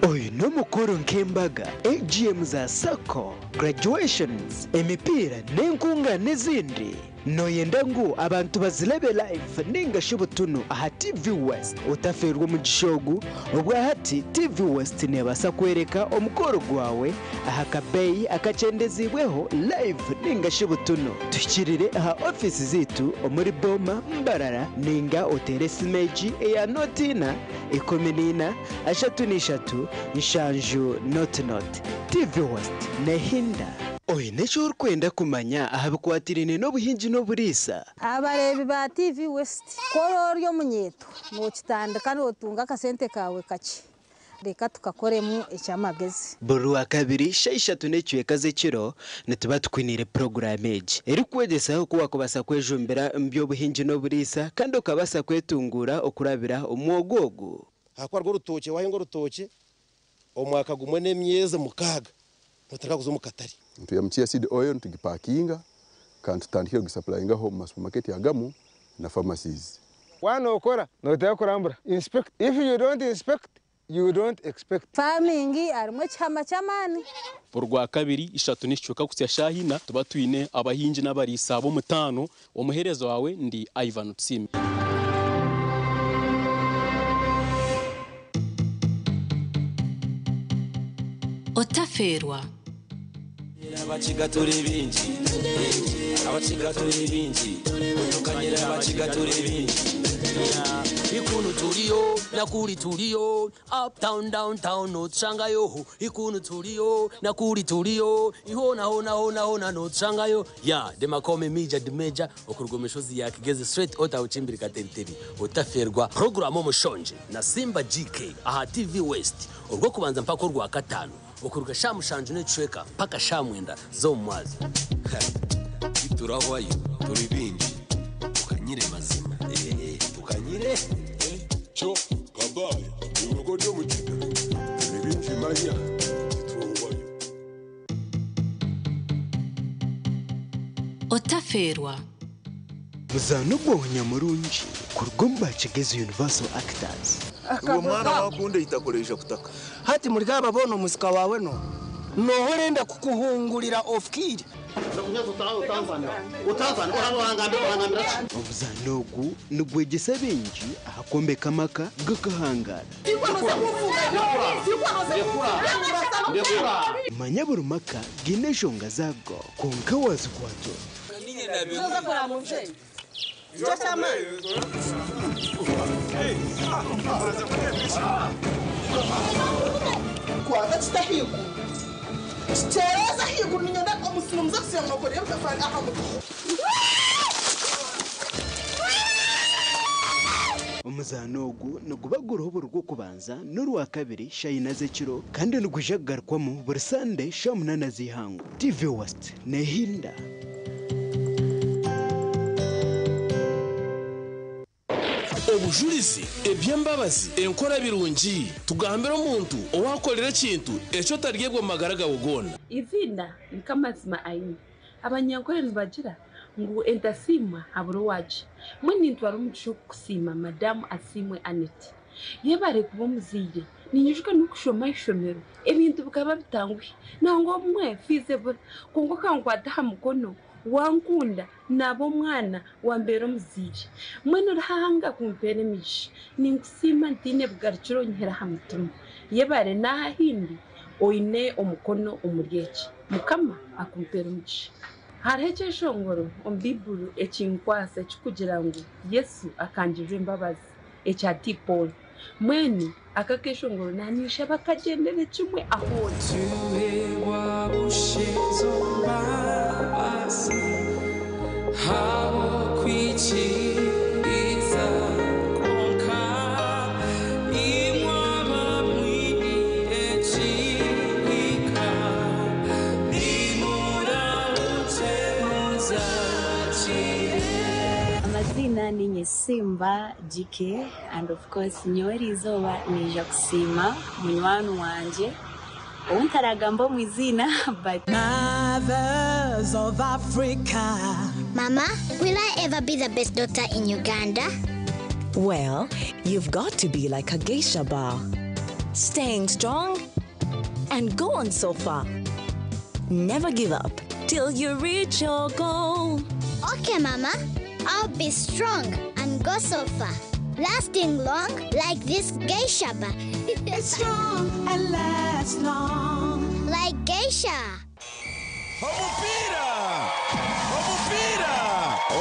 Oyu n'omukoro nk'embaga, AGM za sacco, graduations, emipiira n'enkungaana ezindi. Nooyenda ngu abantu bazirebe live nainga shi butunu aha TV West? Otafeerwa omugisha ogu, obwahati TV West neebaasa kworeka omukoro gwawe aha kabeeyi akakyendeziibweho live nainga shi butunu. Tuhikirire aha ofiisi zaitu omuri Boma, Mbarara nainga oteere esimu egi eya nooti ina, 14, 33, 70 0. TV West neehinda. Oine eki orikwenda kumanya aha bikwatiraine n'obuhingi n'oburiisa? Abareebi ba TV West, ku ori ori omunyeeto nookitandika nootunga akasente kaawe kakye, reka tukakoremu eky'amagezi. Buri Rwakabiri shaaha ishatu n'ekicweka z'ekiro nituba tukwiniire puroguraamu egi erikukwegyesa oku waakubaasa kwejumbira omu by'obuhingi n'oburiisa kandi okabaasa kwetunguura okurabira omu mwoga ogu. Ahakuba rwo orutookye waahinga orutookye omwaka gumwe n'emyezi mukaaga nootandika kuza omu katare. Nitwihamu chia seed oil nitugipakinga kandi tutandikire kugisapurayingaho omu ma supermarket agamu na pharmacies. Waaba nookora nooteekwa kurambura, inspect, if you don't inspect you don't expect. Farming harimu ekihama ky'amaani. Orwakabiri, ishatu n'ekicweka kuhitsya shaaha ina, tuba twine abahingi n'abariisa b'omutaano. Omuheereza waawe ndi Ivan Tusiime. Otafeerwa. Abakiga turi bingi, abakiga turi bingi, tukanyira abakiga turi bingi. Ikunu turiyo nakuri turiyo uptown downtown notushangayo ikunu turiyo nakuri turiyo ihona hona hona hona notushangayo ya demakome mija dimeja okuruga omu ya Kigezi straight ota uchimbiri kateriteri otaferwa program omushonje na Simba GK aha TV West orw'okubanza mpaka orwa katano okuruga sha mushanju n'ekicweka mpaka sha mwenda z'omu mwazi. Turahwayo turi bingi tukanyire mazima tukanyire Cho kabaya. Otafeerwa. Muzaano gwawe murungi kuruga omu Bakigezi Universal Actors. Uwo mwana wakunda itakoresha kutaka. Hati muri gaba bona omusika wawe no nohorenda kukuhungurira ofukire. Omuzaano ogu nigwegyesa baingi aha kwombeka amaka gakahangara. Manya buri maka gaine enshonga zaago kwonka wazikwata. Kwata kitahiku kitereza higuru ninyenda omusino muza kusiba mwakore y'obutafari aha mutwe. Omuzaano ogu niguba guriho buri rw'okubanza n'orwakabiri shayina z'ekiro kandi nigwija kugarukwamu buri sande sha 8 z'ihangwe. TV West nehinda. Obujurizi eby'embabazi enkora birungi tugambire omuntu owakorera ekintu ekyo otaryebwa mu magara gawe goona. Izina nikamazima aine abanyankore nibagira ngu entasiimwa habura owagi. Mbwenu nintwara omugisha okukusiima madamu Asiimwe Annet. Yebare kuba omuzaire ninyijuka n'okushoma aha ishomero ebintu bikaba bitanguhi nangwa obumwe fiizi ebura kwonka okankwata aha mukono wankunda naaba omwana wambeera omuzaire. Mbwenu Ruhanga kumpeera emigisha ninkusiima ntiine bugarukiro onyihire aha mutima. Yebare n'aha ahindi oine omukono omuri eki. Mukama akumpeera omugisha. Hariho ekyeshongoro omu Baiburi ekinkwasa ekikugira ngu Yesu akangirira embabazi ekya T. Paul. Mbwenu aka akeshongoro naninshaba kagyendere kimwe ahoori. Amazina ni Nyesimba GK and of course nyowe eriizooba niija kusiima munywani wangye ou ntaragamba omu iziina but Mothers of Africa. Mama, will I ever be the best doctor in Uganda? Well, you've got to be like a geisha bar. Staying strong and go on so far. Never give up till you reach your goal. Okay, Mama. I'll be strong and go so far. Lasting long like this geisha bar. It's strong and lasts long. Like geisha. Omupira! Omupira!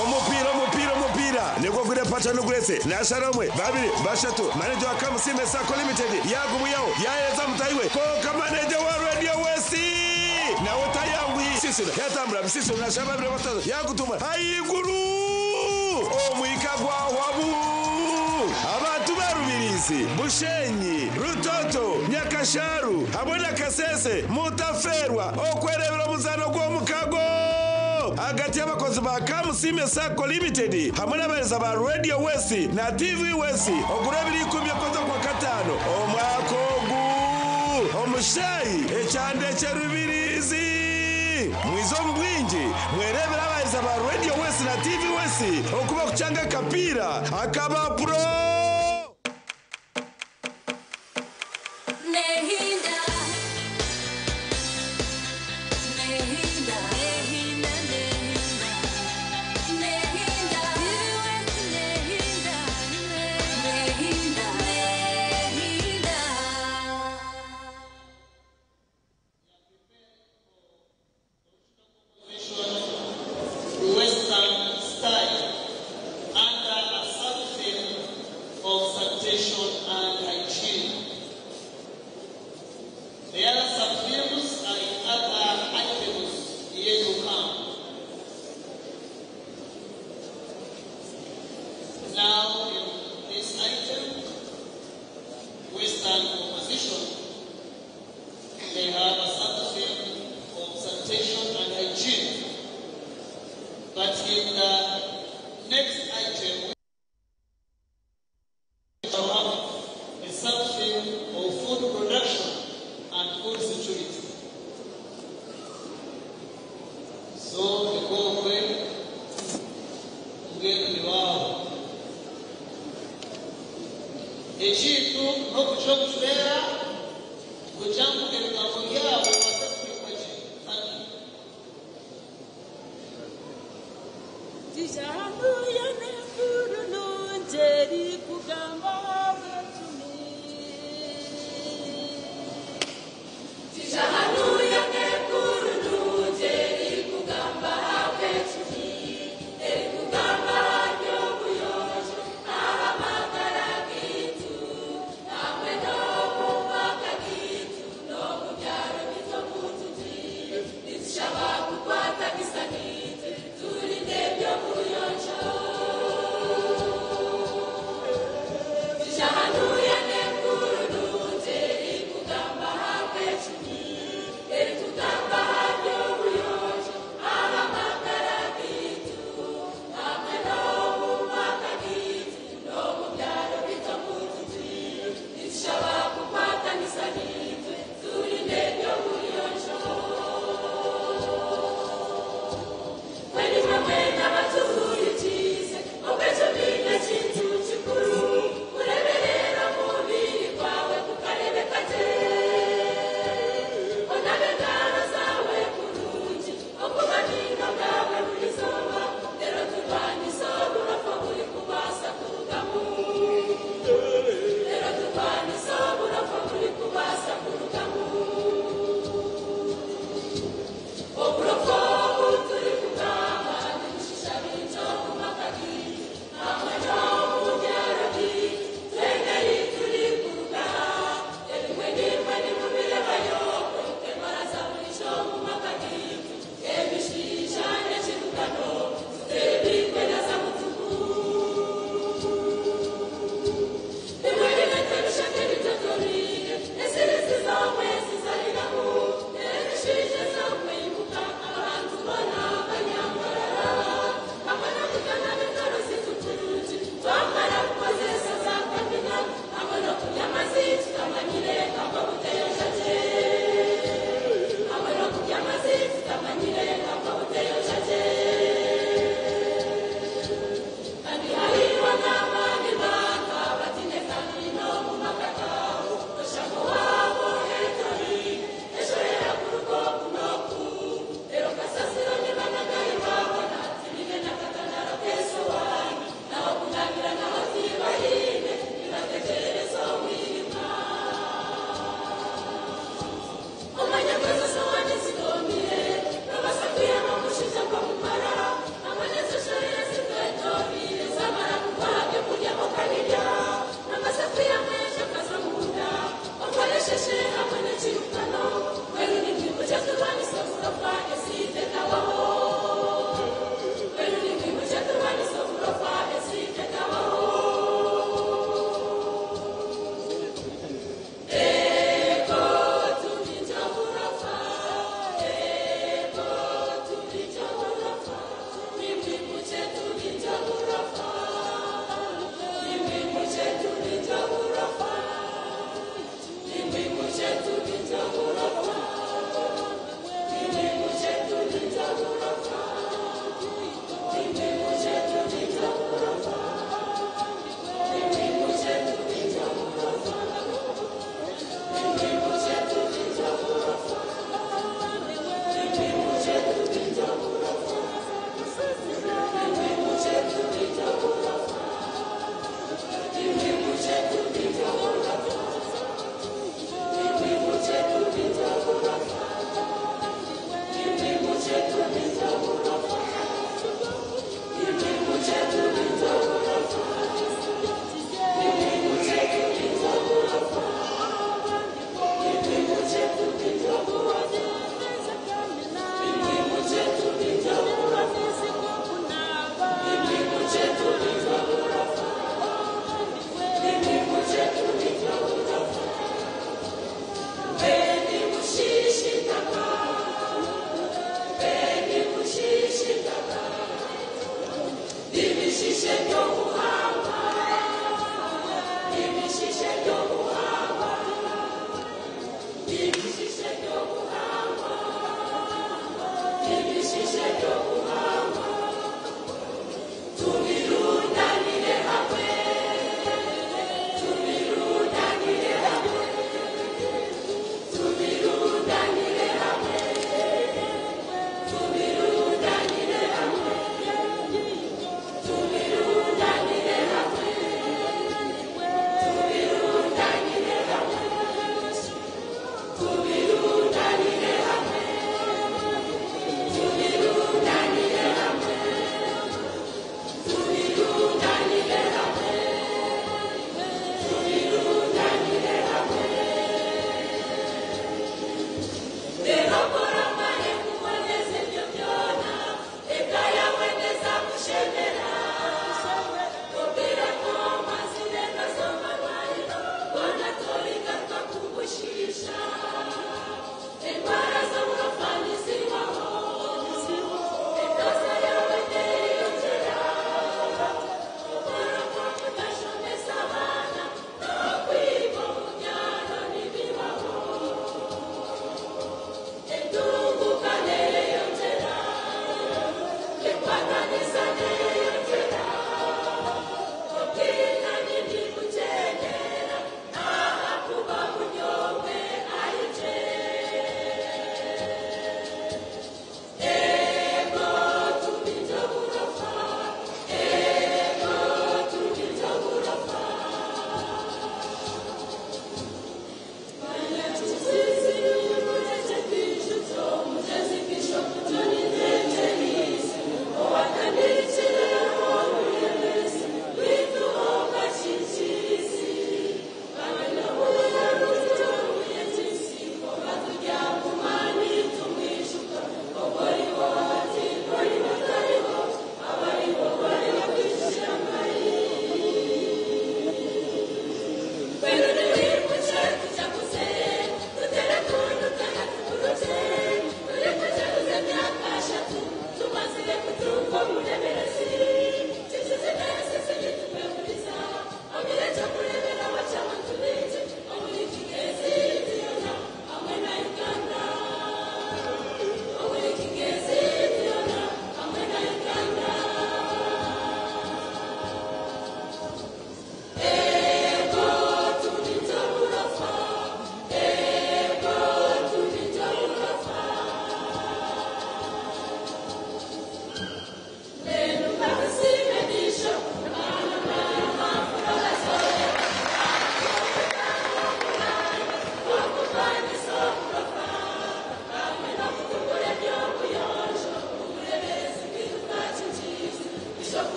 Omupira, omupira, omupira! Niko kule pacha nukurese nasharamwe babiri bashatu manager wa Kamusime Sacco Limited yagubuyaho yahereza mutayiwe konka manager wa Radio West nawe tayangwi sisino yatambura bisisino nasha babiri batatu yakutuma ayiguru omwika gwahwabu abantu barubirizi Bushenyi, Rutoto, Nyakasharu hamwe na Kasese mutaferwa okwerebera omuzano gw'omukago hagati y'abakozi ba Kamusime Sacco Limited hamwe n'abahereza ba Radio West na TV West ogura 20 kwezi kwa 5 omwaka ogu omushayi ekyande kyerubirizi mwize omu bwingi mwerebera abahereza ba Radio West na TV West okuba kucyanga akapiira akaba pro. Nehinda. Nehinda. Nehinda, nehinda. Nehinda. Nehinda. Nehinda. Nehinda. Western style under a sub-theme of sanitation and hygiene. The other sub-themes are in other items yet to come. Now, in this item, Western composition, they have a sub-theme of sanitation and hygiene. But in the next item, we shall have Ekintu n'okuca obushwera kugira ngu ebigambo byabo bibaase kubikwa gye. Tijanuya n'enkuru nungi erikugamba obwecumi. Tijanuya n'enkuru nungi erikugamba obwecumi. Erikugamba by'obuyonjo n'abamagara gaitu hamwe n'obubaka bwaitu n'omu byaro bitu oku tugiire. Nitushaba kukwatanisa naitwe turinde eby'obuyonjo.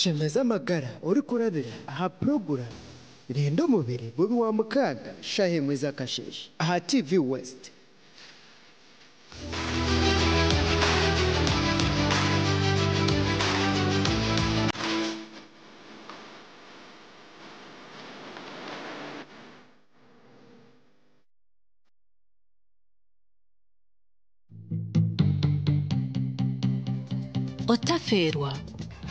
Shemeza amagara orikurabira aha puroguramu Rinda Omubiri buri Rwamukaaga shaaha emwe z'akasheeshe aha TV West. Otafeerwa.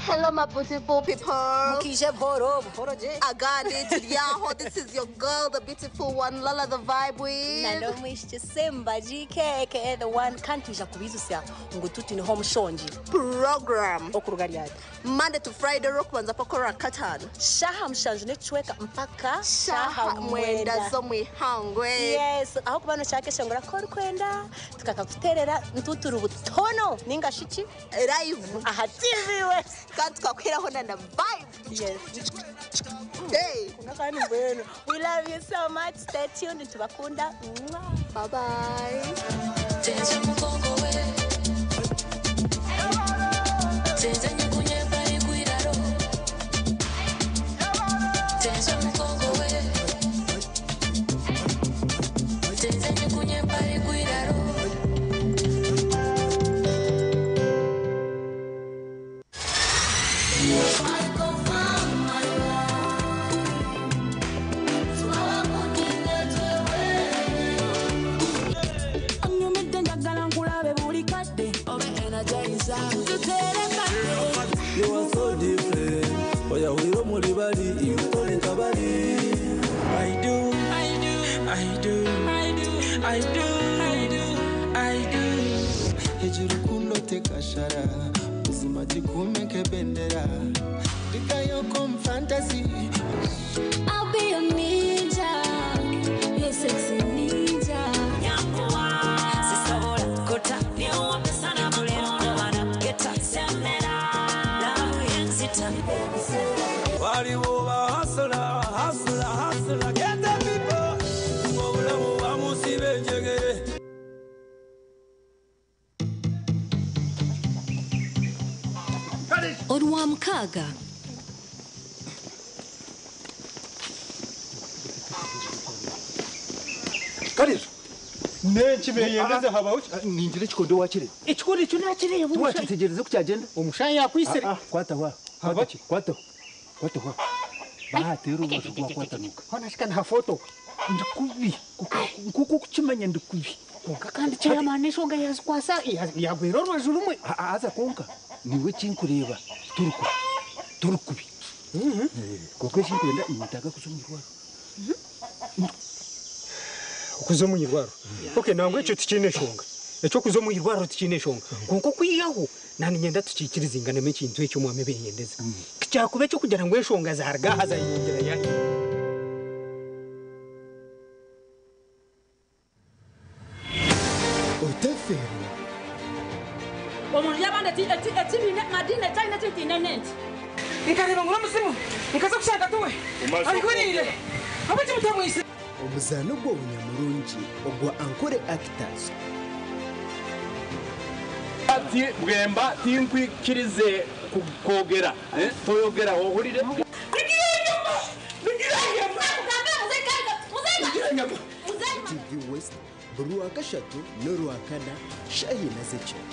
Hello, my beautiful people. Mukije boro, boro je. Agandi Tiriaho. This is your girl, the beautiful one, Lala the vibe with. Nano mwishiki Simba GK aka the one kantuja kubizusya ngo tuti niho mushonji program okuruga ryari Monday to Friday rokubanza pakora katano shaha mushanju nechweka mpaka shaha mwenda z'omwihangwe. Yes, aho kuba noshaka ko orikwenda tukakakuterera ntuturi butono ninga shiki live aha TV West kandi tukakwiraho na na vibe. Yes. Hey. Kandi mbwenu. We love you so much. Stay tuned. Tubakunda. Bye bye. Tenze mugongo we. Tenze nyikunye pari kwiraro. Tenze mugongo we. Tenze nyikunye pari kwiraro. Onyumidde njagala nkulabe buli kadde obe energizer tuterekane. You are so different. Oya wiro muri bari, you tore kabari. I do, I do, I do, I do, I do, I do, I do. Hejuru kundo tekashara, ubuzima gikumeke bendera. Rikayoko fantasy. I'll be your ninja, your sexy ninja. Sisobola kota niwambe sana makono geta semera love yenzita. Waliwo ba hustler, hustler, hustler, get the people. Obulamu bamusiba enjegere. Orwamukaaga. Karizo Nenkibeyendeze habaho ningira ekikondo wakire ekikondo ekyo nakireba. Tiwakitegereze ku kyagenda. Omushaija yakwisire. Kwataho kwataki kwataho kwataho bahatera orubaju rwakwatanuka. Hona shika nahafoto. Ndi kubi nkuko okukimanya ndi kubi. Konka kandi chairman enshonga yazikwasa yagwera orubaju rumwe. Haza konka niwe kinkureeba turi kubi turi kubi. Konka ekinkwenda nintaga kuza omu irwariro. Okuza omu irwariro. Okay, nangwa ekyo tikiine enshonga. Ekyokuza omu irwariro tikiine enshonga. Konka okwihaho naninyenda tukiikirizinganemu ekintu ekyo omwami benyendeza. Kyakuba ekyokugira ngu enshonga zaruga aha zayeyongyera yahi. Otafeerwa. Omuntu yabandi ekibiina madiini ekyalina ekintiine nenti. Nkareba ngu n'omuzimu nkaza kushanga tuwe arihuriire abo kimutamwise. Omuzaano gw'obunyamurungi ogwa Ankole Actors. Ati bwemba tinkwikirize kwogera toyogera ohurire. TV West buri wa kashatu n'orwa kana shaaha z'ekiro.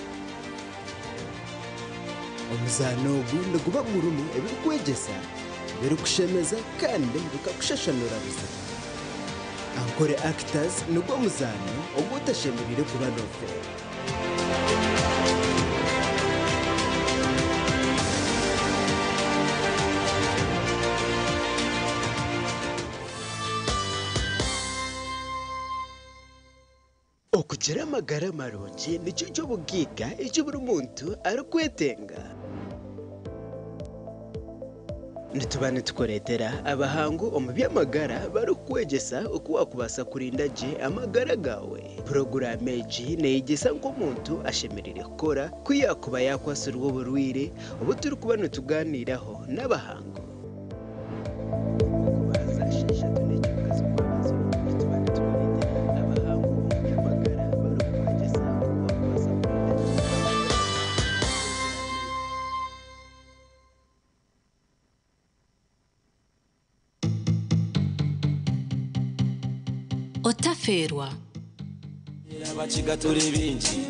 Omuzaano ogu niguba gurimu ebirikwegyesa, birikushemeza kandi bikakushashanura buzima. Ankole Actors nigwo muzaano ogu otashemereire kuba noofeera. Okugira amagara marungi nikyo ky'obugiiga eki buri muntu arikwetenga. Nituba nitukureetera abahangu omu by'amagara barikukwegyesa oku wakubaasa kurinda gye amagara gaawe. Puroguraamu egi neeyegyesa nk'omuntu ashemereire kukora ku yaakuba yakwasirwe oburwaire obu turikuba nitugaaniiraho n'abahangu. Otaferwa. Abakiga turi bingi,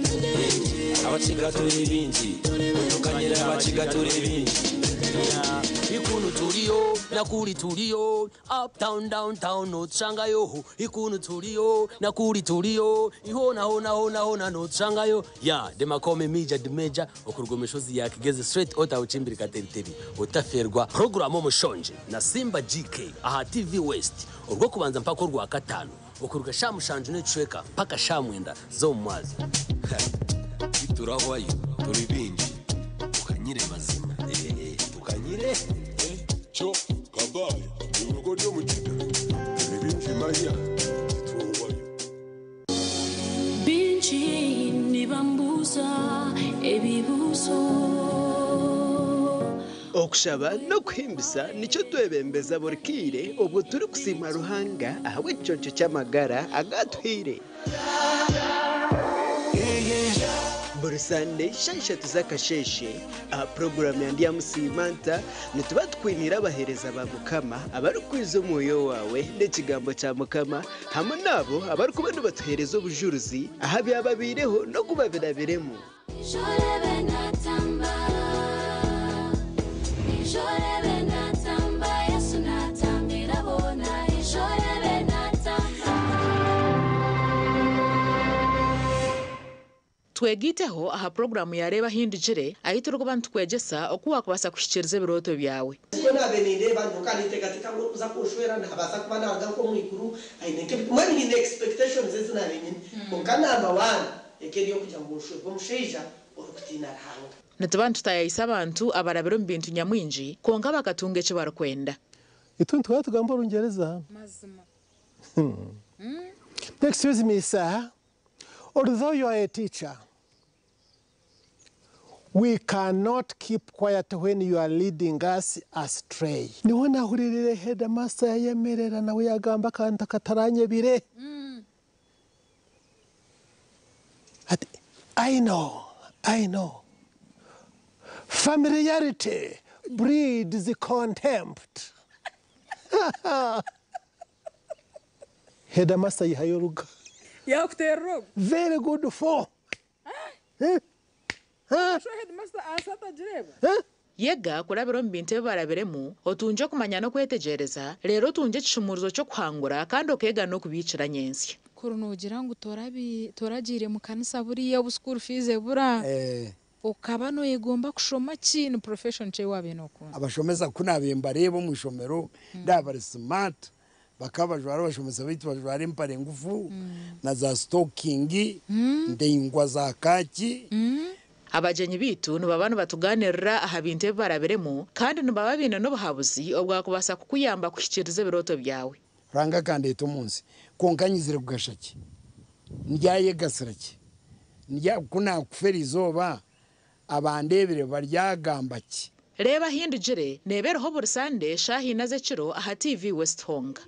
abakiga turi bingi, tukanyira abakiga turi bingi. Ikunu tuliyo nakuli tuliyo, uptown downtown notushangayo. Ikunu tuliyo nakuli tuliyo, ihona hona hona hona notushangayo. Ya demakome mija dimeja okuruga omushozi yakigeze straight ota uchimbiri kateriteri otaferwa programu omushonje na Simba GK aha TV West orwokubanza mpaka orwa katano okuruga sha mushanju n'ekicweka mpaka sha mwenda z'omu mwazi. Turahwayo turi bingi, tukanyire mazima, tukanyire. Cyo kabaye urugo ryo mu kiga turi bingi maya tuwayo. Bingi nibambuza ebibuzo. Okushaba n'okuhimbisa nikyo twebembeza buri kiire obwo turi kusiima Ruhanga ahabw'ekiconco ky'amagara agatuhaire. Buri Sande shaaha ishatu z'akasheeshe aha puroguraamu ya Ndyamusiima Nta nituba tukwiniire abaheereza ba Mukama abarikwiza omwoyo waawe n'ekigambo kya Mukama hamwe n'abo abarikuba nibatuheereza obujurizi aha byababaireho n'oku babirabiremu. Twegiteho aha puroguramu ya Reeba Hindugire ahi turikuba nitukwegyesa oku wakubaasa kuhikiiriza ebirooto byawe. Nikwo naabaire nindeeba, nyowe ninteekateeka ngu orikuza kunshwera naabaasa kuba naaruga nk'omu iguru aine nk'ebi, mbwenu nyine expectations ezi naabaire nyine. Kwonka number one eka eri ey'okugira ngu nshwerwe omushaija orikutiina Ruhanga. Nituba nitutaayaayisa abantu abarabire omu bintu nyamwingi kwonka bakatunga eki barikwenda. Itwe nituba tugamba Orungyereza. Mazima. Excuse me, sir. Although you are a teacher, we cannot keep quiet when you are leading us astray. Niho nahuririre headmaster yayemerera nawe yagamba akantu akataranyebire. Ati, I know, I know. Familiarity breeds contempt. Headmaster yihayo oruga. Yakuteerera ogu. Very good for. So headmaster asa atagireeba. Yega kurabira omu bintu ebi barabiremu, otungye okumanya n'okwetegyereza, reero otungye ekishumuurizo ky'okuhangura kandi okeega n'okubiikira nyentsya. Kuri noogira ngu toragiire mu kanisa buriya obu school fees ebura, okaba nooyegomba kushoma ki? Ni profession ki ei waabaire nookunda? Abashomesa ku naabaire mbareeba omu ishomero ndaaba bari smart, bakaba bajwara abashomesa baitu bajwara empare ngufu na za sitokingi ndaingwa za kaaki. Abagyenyi baitu nibaba nibatugaanirira aha bintu ebi barabiremu kandi nibaba baine n'obuhabuzi obwakubaasa kukuyamba kuhikiiriza ebirooto byawe. Ruhanga akandeeta omu nsi, kwonka nyizire kugasha ki? Ndyayegasira ki? Ku naakufa erizooba, abandeebire baryagamba ki? Reeba Hindugire neeba eriho buri Sande shaaha ina z'ekiro aha TV West Honga.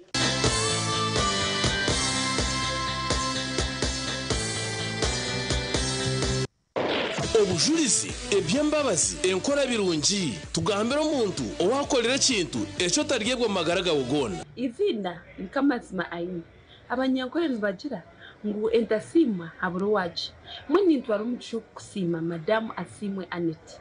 Obujurizi, eby'embabazi, enkora birungi, tugambire omuntu owakorera ekintu ekyo otaryebwa mu magara gawe goona. Izina nikamazima aine. Abanyankore nibagira ngu entasiimwa habura owagi. Mbwenu nintwara omugisha okukusiima Madamu Asiimwe Annet.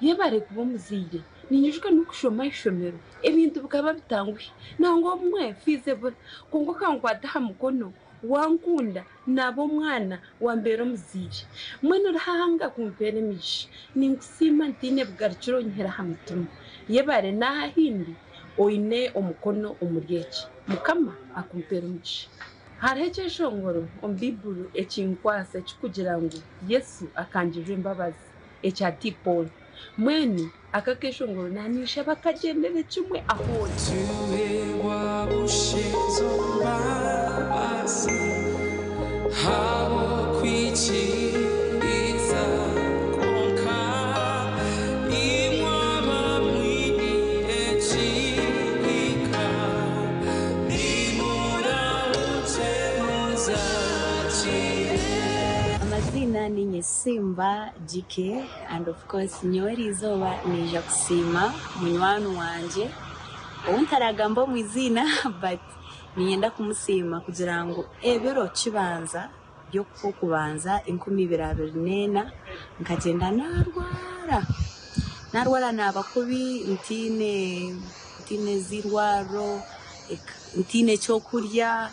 Yebare kuba omuzaire. Ninyijuka n'okushoma aha ishomero ebintu bikaba bitanguhi. Nangwa obumwe fiizi ebura kwonka okankwata aha mukono wankunda naaba omwana wambeera omuzaire. Mbwenu Ruhanga kumpeera emigisha. Ninkusiima ntiine bugarukiro onyihire aha mutima. Yebare n'aha ahindi oine omukono omuri eki. Mukama akumpeera omugisha. Hariho ekyeshongoro omu Baiburi ekinkwasa ekikugira ngu Yesu akangirira embabazi ekya T. Paul. Mbwenu aka keshongoro naanishaba kagyendere kimwe aho ori. Tuheebwa bushezo mbabazi habwokwikiriza kwonka imwe abamwiniire ekihika nimurahukye muzakire. Amazina ninye Simba GK and of course nyowe erizooba niija kusiima munywani wangye ou ntaragamba omu iziina but Niinyenda kumusiima kugira ngu ebiro kibanza by'Okw'okubanza 2024 nkagyenda naarwara, naarwara naaba kubi ntaine ntaine z'eirwariro, ntaine ky'okurya,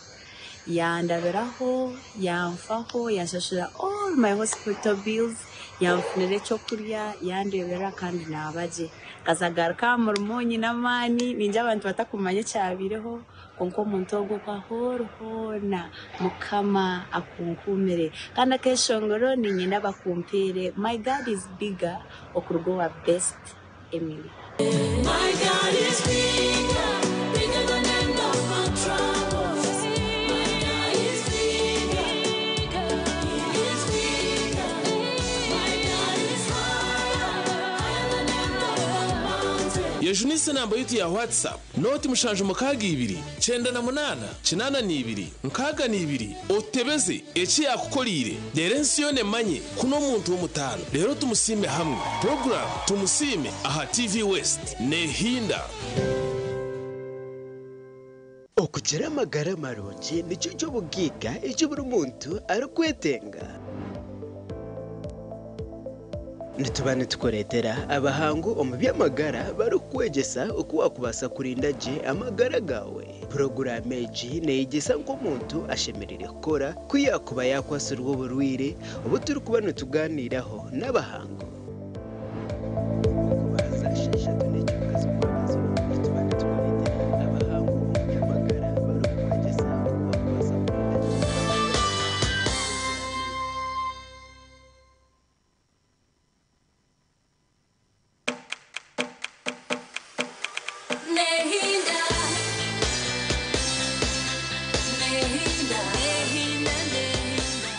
yandabiraho, yanfaho, yanshashurira all my hospital bills, yanfunira eky'okurya, yandeeberera kandi naaba gye. Nkaza kugaruka aha murimo nyine amaani, ningira abantu batakumanya ekyabaireho. Kwonka omuntu ogwo ku ahoora hoona, Mukama akunkuumire. Kandi akeshongoro niinyenda bakumpeere My God is bigger okuruga owa Best Emily. My God is bigger, bigger than any of my troubles. My God is bigger, He is bigger. My God is higher, higher than any of my mountains. Yejunise enamba yitu ya WhatsApp noti 762 98 82 62 otebeze eki yakukoriire reero ensi yoona emanye ku n'omuntu w'omutaano reero tumusiime hamwe. Puroguraamu Tumusiime aha TV West neehinda. Okugira amagara marungi nikyo ky'obugaiga eki buri muntu arikwetenga. Nituba nitukureetera abahangu omu by'amagara barikukwegyesa oku waakubaasa kurinda gye amagara gaawe. Puroguraamu egi neeyegyesa nk'omuntu ashemereire kukora ku yaakuba yaakwatsirwe oburwaire obu turikuba nitugaaniiraho n'abahangu. Nehinda, nehinda, nehinda, nehinda.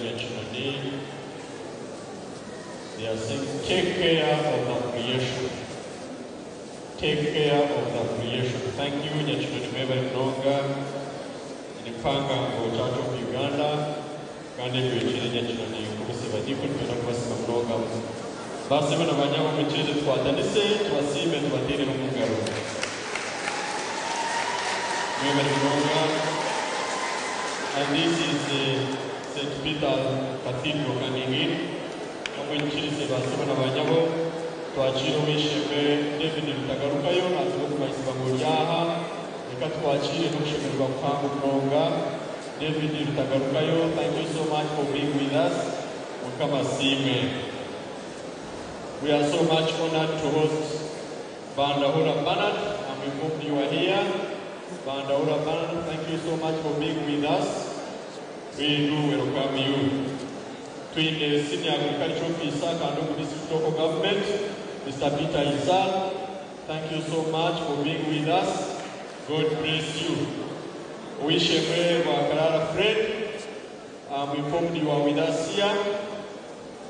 Nyakinoni. They are saying, take care of the creation. Take care of the creation. Thank you, Nyakinoni mwebale munonga. Nipanga ngo Church of Uganda kandi ebyo Nyakinoni kubisiba dikoni twina kubasima munonga. Basime na banyabo mukirize twatanise tubasime tubaterere omu ngaro. Mwebale munonga. And this is the St. Peter Cathedral coming in. Omwikirize basime na banyabo twakire owishemwe David Rutagarukayo naziba okumayisibwa ngu ori aha reka twakire n'okushemererwa kuhango munonga. David Rutagarukayo, thank you so much for being with us. Mukama asiimwe. We are so much honored to host Bandahura Bernard. I'm informed you are here. Bandahura Bernard, thank you so much for being with us. We do welcome you. Twine Senior Agriculture Officer, Kanduku District Local Government, Mr. Peter Izal. Thank you so much for being with us. God bless you. Owishemwe Bwakarara Fred, I'm informed you are with us here.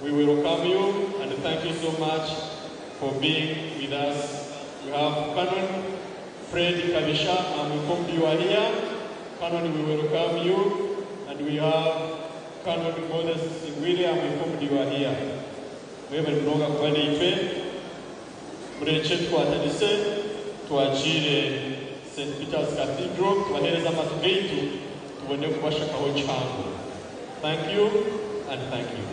We welcome you and thank you so much for being with us. We have Canon Fred Kabisha, I'm informed you are here. Canon, we welcome you. And we have Canon Moses Singwire, I'm informed you are here. Mwebale munonga kuba naitwe murekye tukwatanise twakire St. Peter's Cathedral tubaheereze amatu gaitu tubone kubashakaho kihango. Thank you and thank you.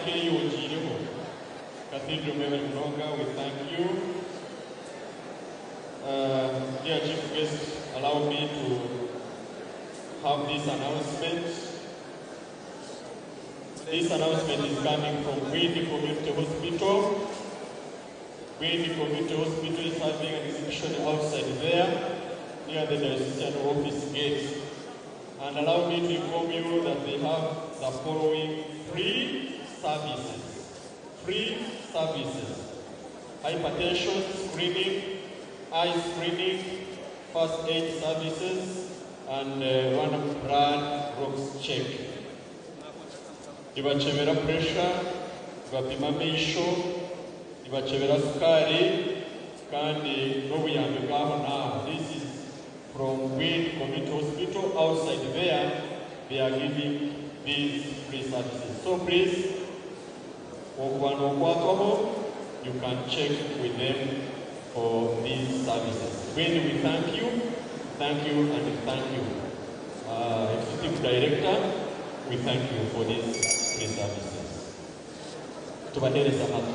Akeyongiireho. Cathedral mwebale munonga, we thank you. Dear chief guest, allow me to have this announcement. This announcement is coming from Bwindi Community Hospital. Bwindi Community Hospital is having an exhibition outside there, near the diocesan office gate. And allow me to inform you that they have the following free services. Free services. Hypertension screening, eye screening, first aid services, and one blood rocks check. Nibachebera pressure, nibapima amaisho, nibachebera sukari, kandi n'obuyambi bwaho naho. This is from Bwindi Community Hospital. Outside there, they are giving these free services. So please, okuba n'okwatwaho, you can check with them for these services. Bwindi, we thank you, thank you, and thank you. Executive Director, we thank you for these free services. Tubahereza amatu.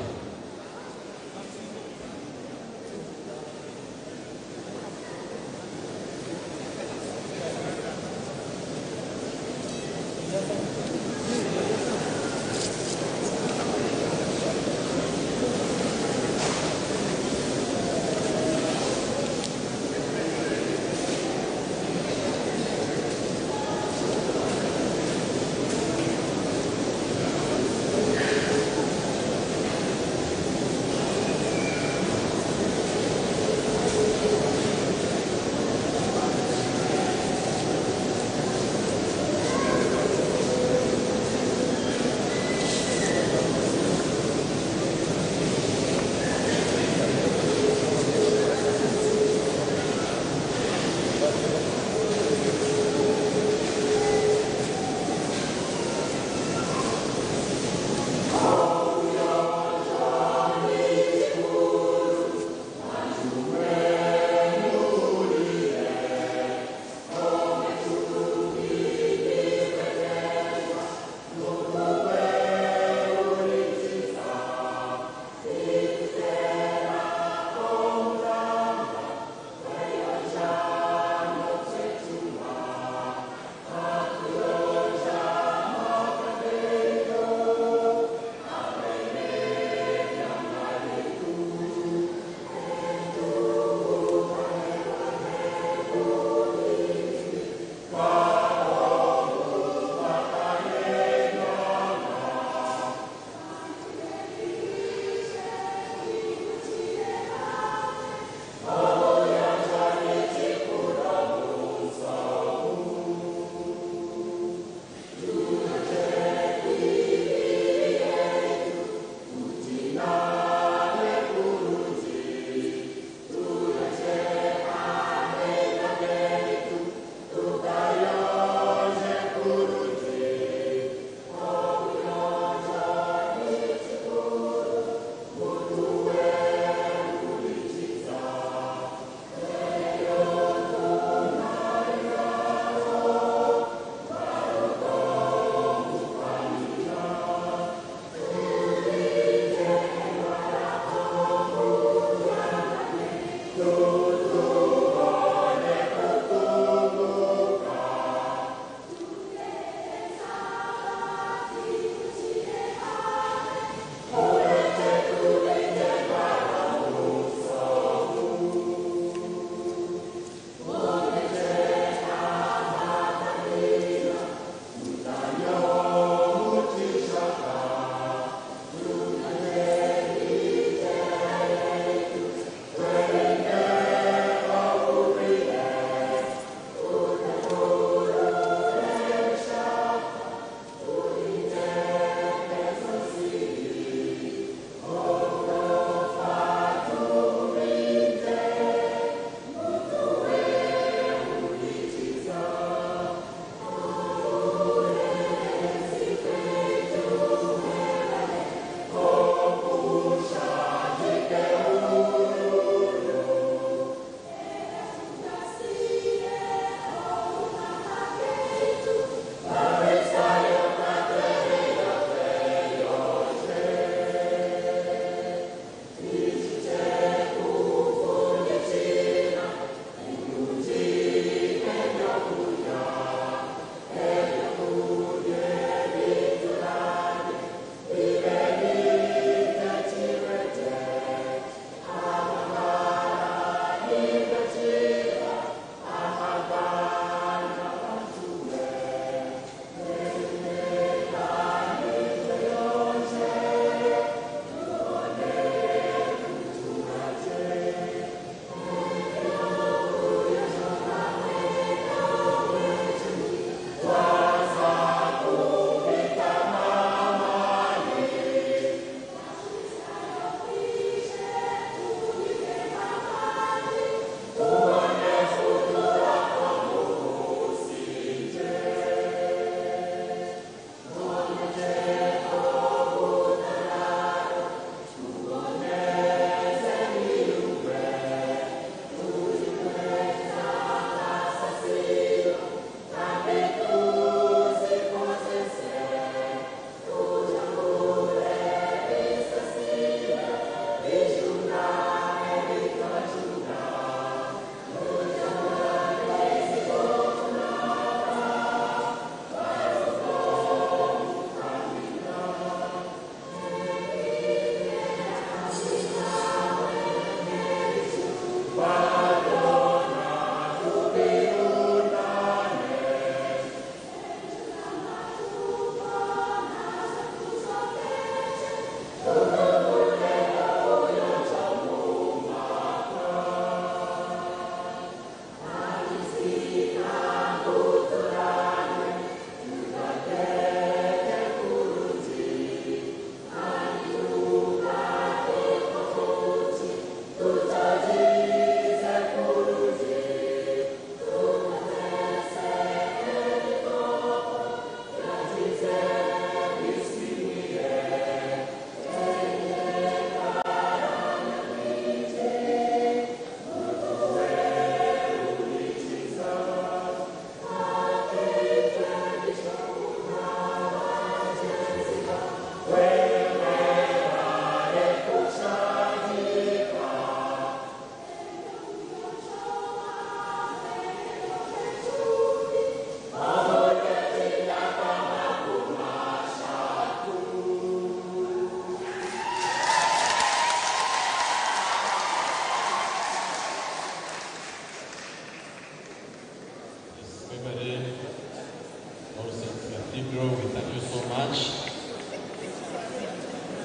Glory. Thank you so much.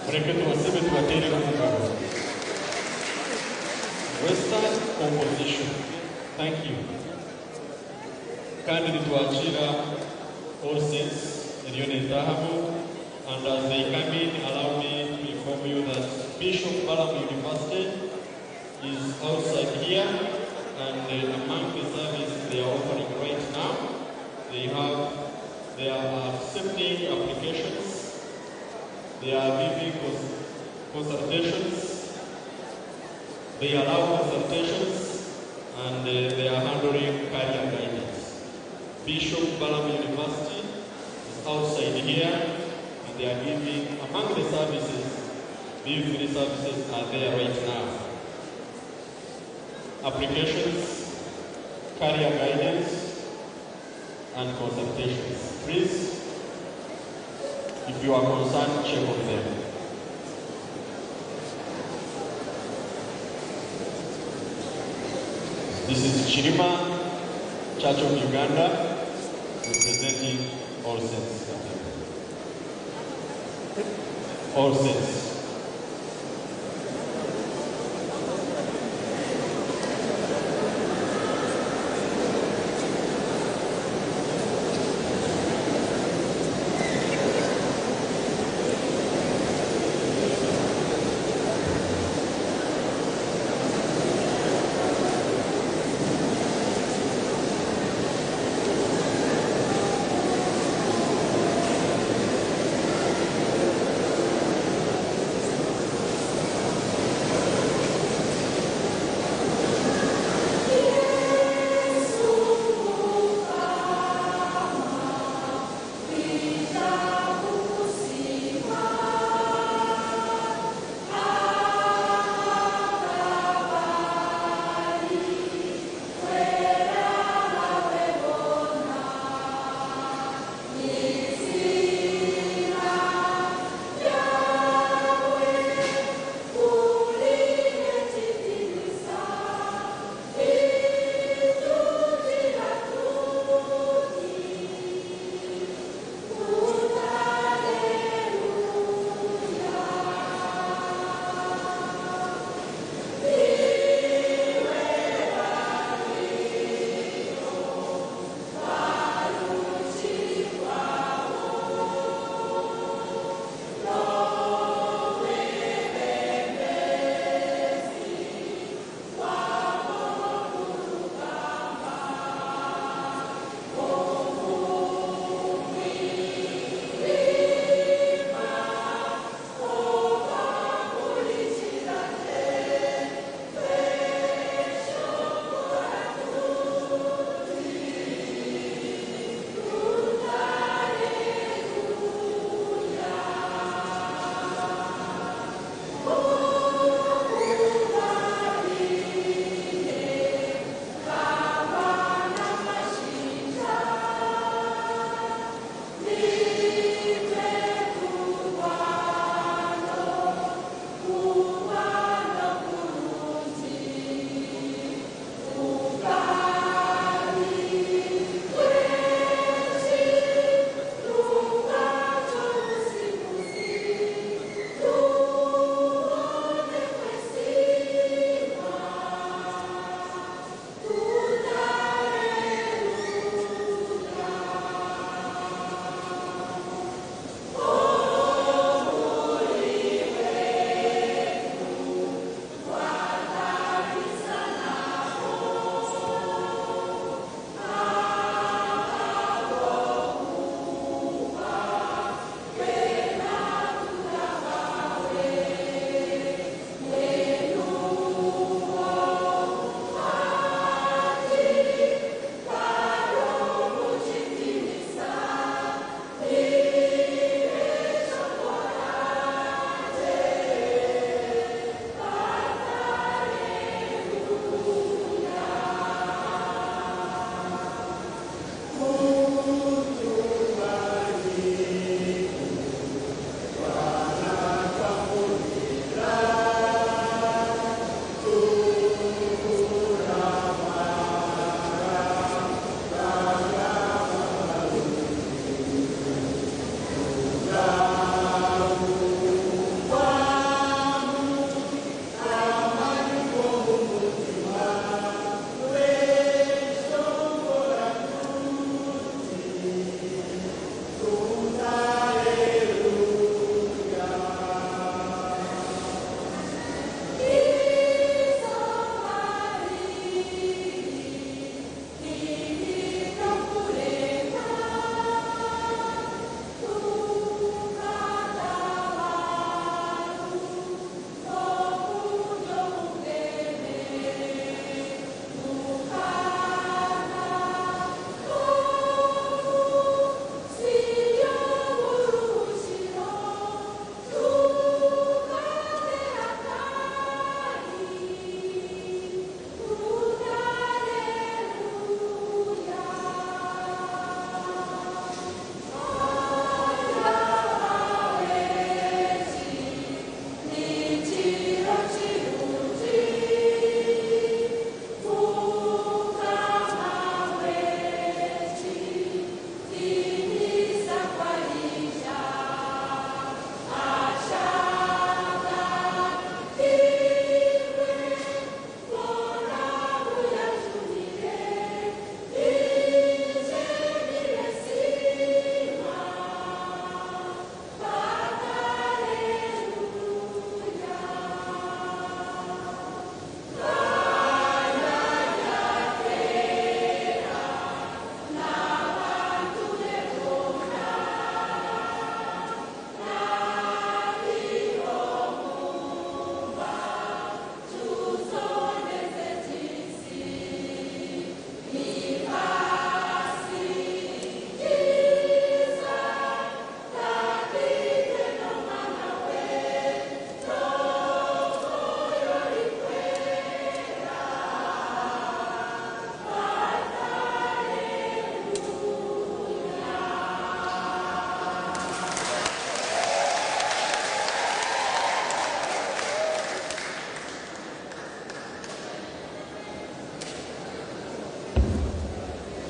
Mureke tubasibe tubaterere omugabo. Western composition. Thank you. Kandi nitwakira All Saints eriyo neetaahamu. And as they come in, allow me to inform you that Bishop Balaam University is outside here, and among the services they are offering right now, they are accepting applications, they are giving consultations, they allow consultations, and they are handling career guidance. Bishop Balaam University is outside here, and they are giving, among the services, these three services are there right now. Applications, career guidance, and consultations. Please, if you are concerned, check on them. This is Chirima Church of Uganda, representing All Saints. All Saints.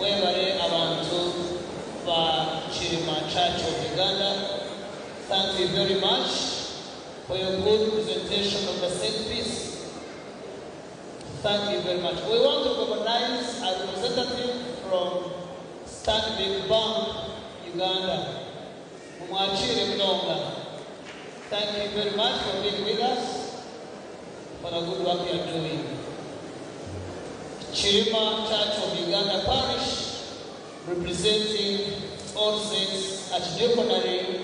Mwebale abantu ba Kirima Church of Uganda. Thank you very much for your good presentation of the set piece. Thank you very much. We want to recognize a representative from Stanbic Bank, Uganda. Mumwakire munonga. Thank you very much for being with us, for the good work you are doing. Kirima Church of Uganda Parish, representing All Saints Archdeaconry,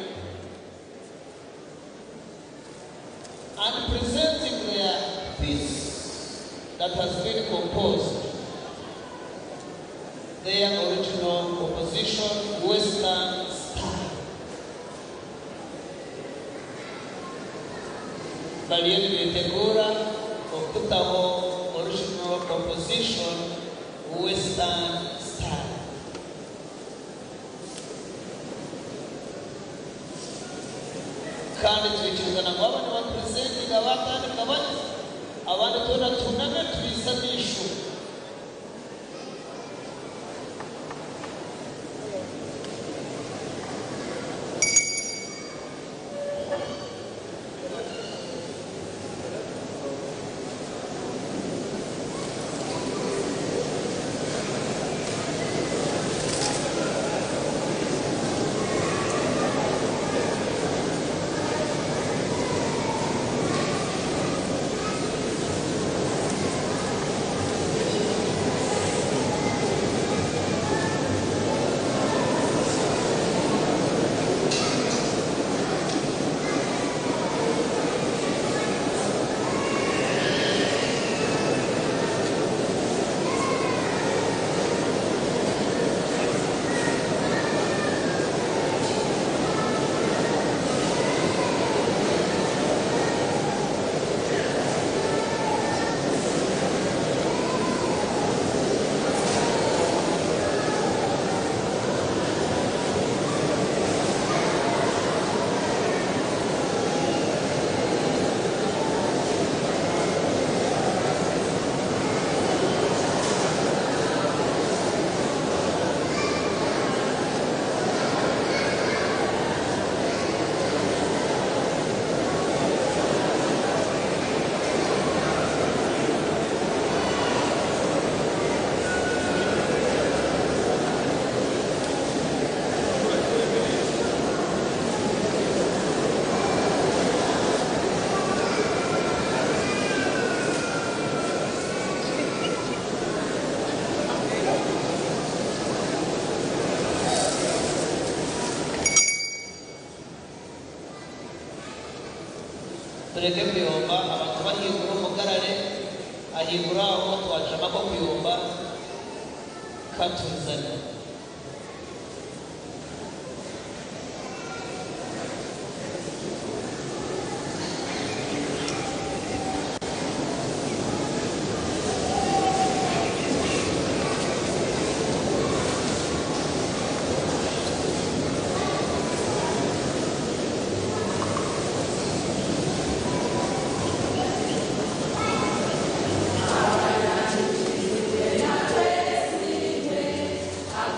and presenting their piece that has been composed, their original composition, Western Style. Bariyo nibetegura okutaho original composition, Western Style. Kandi twikirizana ngu aba nibapresentinga batandika bati abandi twena tuname tubise amaisho. Tureke kuyomba, abantu bahingura omugarare ahingura aho twajamako kuyomba katuzane. I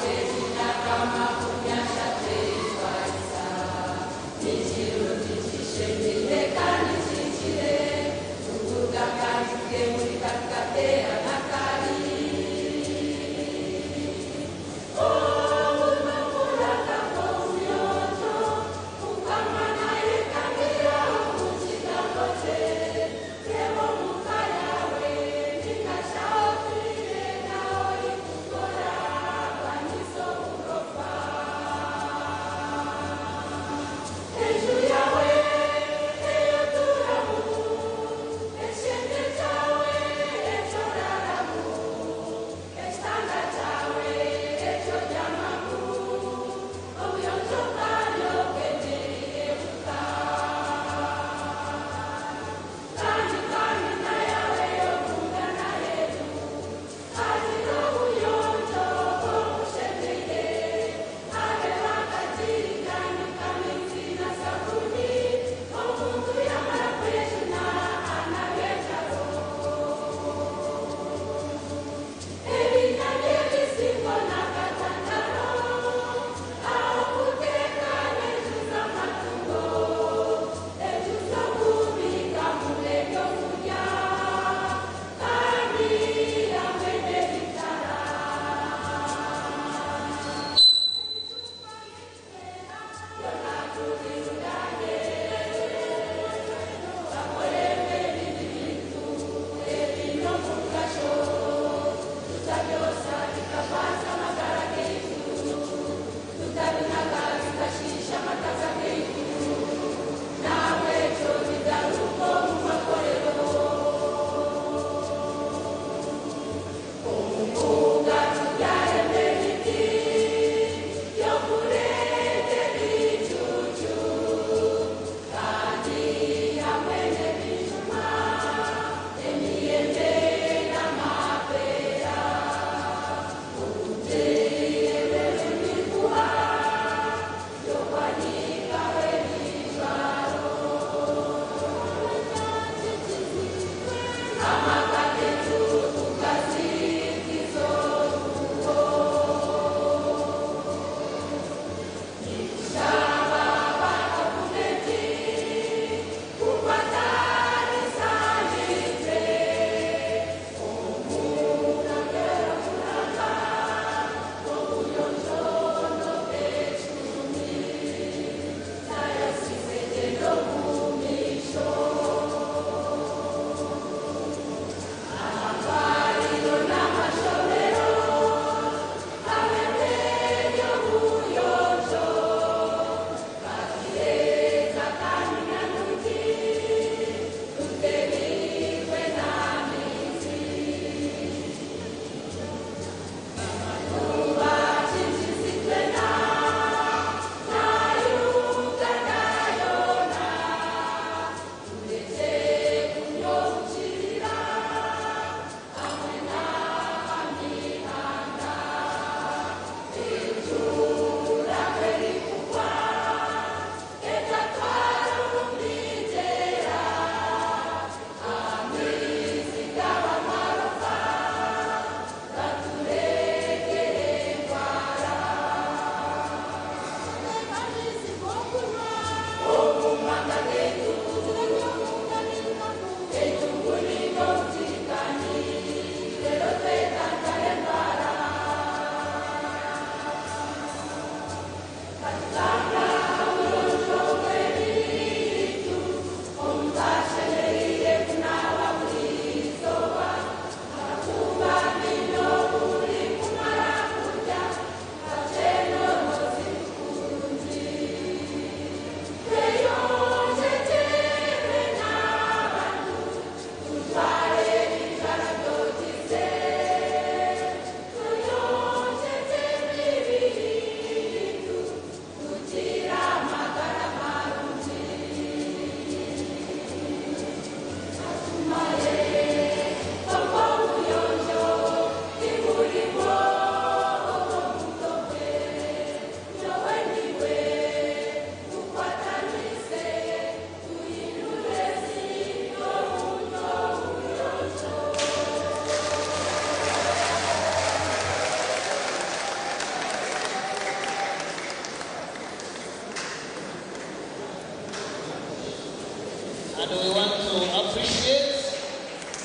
And we want to appreciate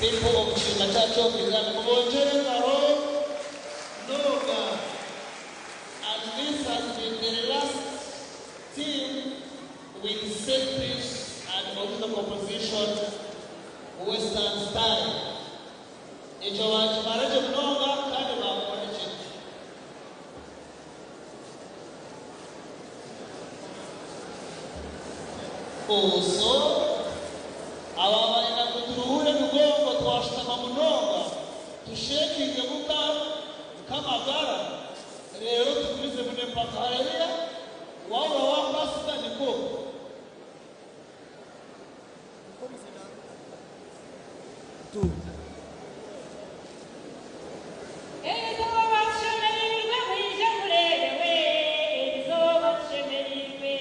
people of Chirima Church of Uganda. Mubonjere ngaro, Noga. And this has been the last team with set piece and original composition, Western style. Ekyo bakimara gye munonga kandi bakora gye. Also, aba barenda ngu turuhure emigongo twashutama munonga tushekinge buka nk'amagara rero tugumizemu n'empaka. Haleluya! Wabura wa pasita niko. Erizooba tushemereirwe mwije mureebe, erizooba tushemereirwe.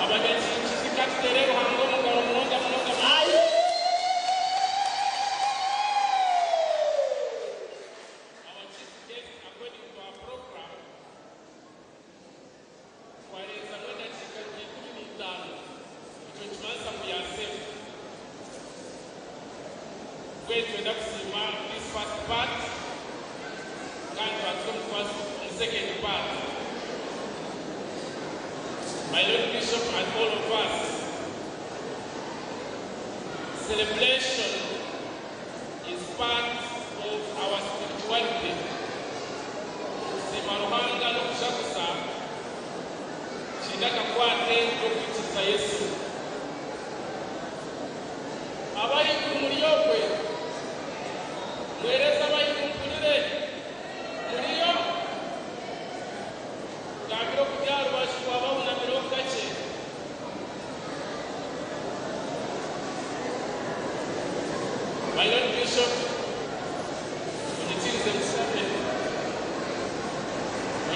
Abanyakinkizi katutere Ruhanga omugaro munonga munonga. Our chief guest, according to our program, twareza n'edakiika 15, ekyo kimansa ngu yasefu. Bwe twenda kusiima this first part, kandi twatuze omu first, omu second part. My Lord Bishop and all of us, celebration is part of our spirituality. Kusiima Ruhanga n'okushakusa kiine akakwate n'okwikiriza Yesu. Abahigu muri okwe, mwereza abahigu mpurire, muriyo gambira okujya aha rubaju rwaba wunamireho kakye. My Lord Bishop, onyikirize musabe.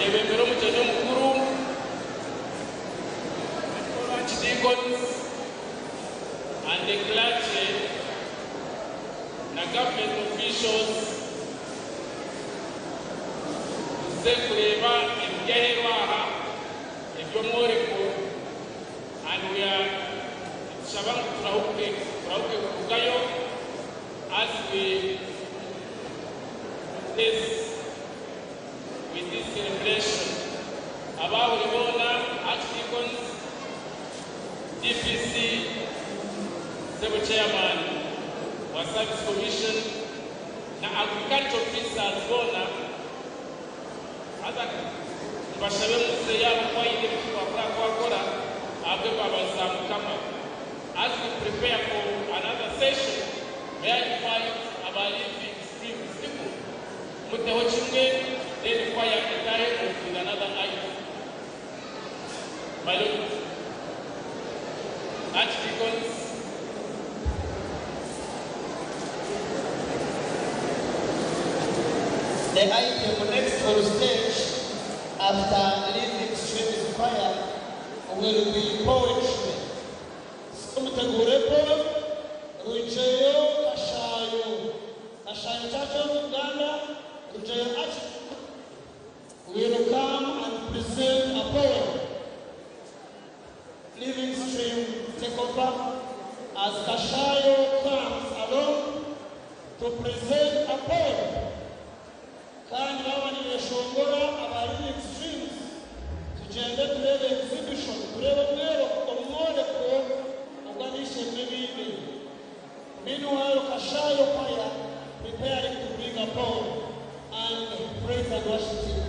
Yebembera omugyenyi omukuru, archdeacons and the clergy na government officials, tuze kureba ebyaherwa aha eby'omworeko, and we are tushaba ngu turahuke kurugayo as we this with this celebration. Abahuri boona, archdeacons, DPC, sebo chairman wa service commission na agriculture officers boona, haza mbashabe muze yabo kwaine ebitwakora kwakora ahabwe babaza Mukama. As we prepare for another session, may I invite our Living Stream siku muteho kimwe, then choir etahe with another item. My Lord Archdeacons. The item next on stage after Living Streams Choir will be poetry. Mutegure poem, Rujeyo Kashayo. Kashayo Church of Uganda, Rujeyo Arch will come and present a poem. Living Stream take over as Kashayo comes along to present a poem. Kandi baba nibeshongora aba Living Streams, tugende turebe exhibition, turebe omworeko ogw'abishemwe biine. Meanwhile, Kashayo Choir preparing to bring a poem and praise and worship team.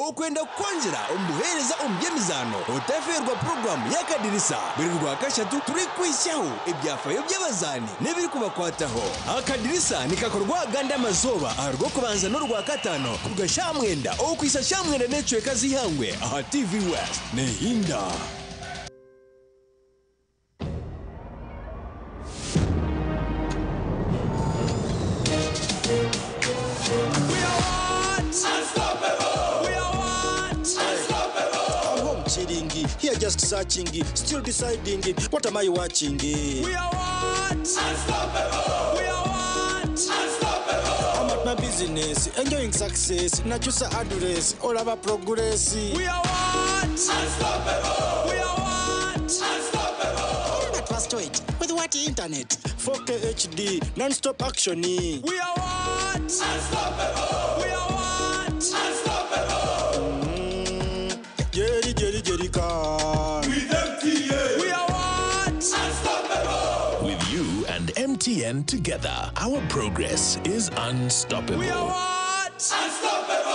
Okwenda kukwongyera omu buheereza omu by'emizaano, otafeerwa puroguraamu y'Akadirisa buri Rwakashatu turikuhitsyaho ebyafayo by'abazaani n'ebirikubakwataho. Akadirisa nikakorwa agandi amazooba aha Rwokubanza n'Orwakataano kuruga shaaha mwenda okuhitsya shaaha mwenda n'ekicweka z'eihangwe aha TV West. Nehinda. I'm home chilling, here just searching, still deciding, what am I watching? We are what? Unstoppable! We are what? Unstoppable! I'm at my business, enjoying success, nachusa address, all about progress. We are what? Unstoppable! We are what? Unstoppable! But first wait, with what internet? 4K HD, non-stop action. We are what? Unstoppable! We are what? Unstoppable! Jerry, Jerry, Jerry, car. With MTN! We are what? Unstoppable! With you and MTN together, our progress is unstoppable. We are what? Unstoppable!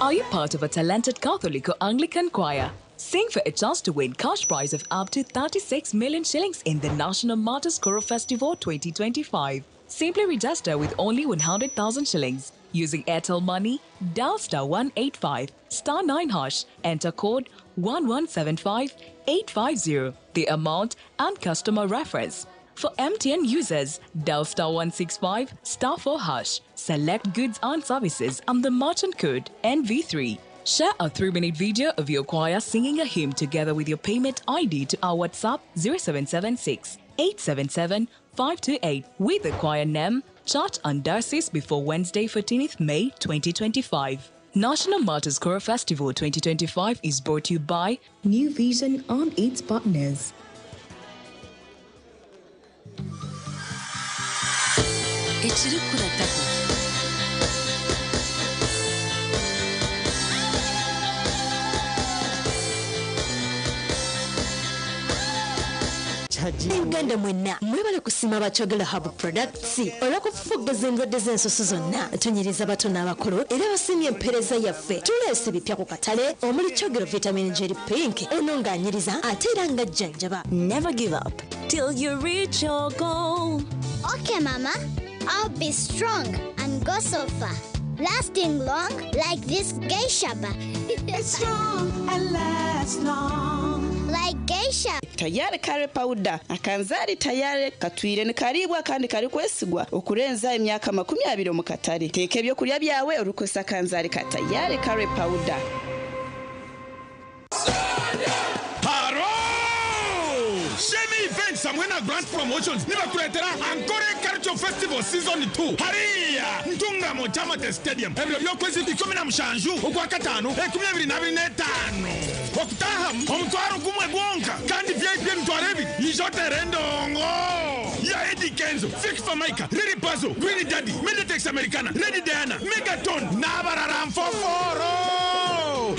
Are you part of a talented Catholic or Anglican choir? Sing for a chance to win cash prize of up to 36 million shillings in the National Martyrs Choral Festival 2025. Simply register with only 100,000 shillings. Using Airtel Money, dial star 185 star 9 hash, enter code 1175 850, the amount and customer reference. For MTN users, dial star 165 star 4 hash, select goods and services and the merchant code NV3. Share a 3 minute video of your choir singing a hymn together with your payment ID to our WhatsApp 0776 877 528 with the choir name, church, and diocese before Wednesday, 14th May 2025. National Martyrs Choral Festival 2025 is brought to you by New Vision and its partners. Ekirikurataho. Uganda mwenna mwebale kusiima abakyogera hub products olw'okufufuggaza endwadde z'ensusu zonna. Tunyiriza bato n'abakulu era basiimye empeereza yaffe. Tuleese bipya ku katale omuli kyogero vitamin jelly pink ono ng'anyiriza ate era ng'ajjanjaba. Never give up till you reach your goal. Okay, Mama. I'll be strong and go so far. Lasting long like this geisha bar. It's strong and lasts long. Like geisha. Tayari kare powder akanzari tayari katwire nikaribwa kandi kari kwesigwa okurenza emyaka 20 mu katare. Teka ebyokurya byawe orukosa akanzari ka tayari kare powder. Haro! Shemi Events hamwe na Grant Promotions nibakuretera Ankole Culture Festival Season 2 hariya Ntungamo Chamate Stadium ebiro by'okwezi 17 ukwa katano 2025 okutaha omutwaro gumwe gwonka kandi VIP emitwaro ebiri ijotere endongo ya Eddie Kenzo, Fik Fameica, Lil Pazo, Green Daddy, Meditex Americana, Lady Diana, Megaton n'abarara nfoforo.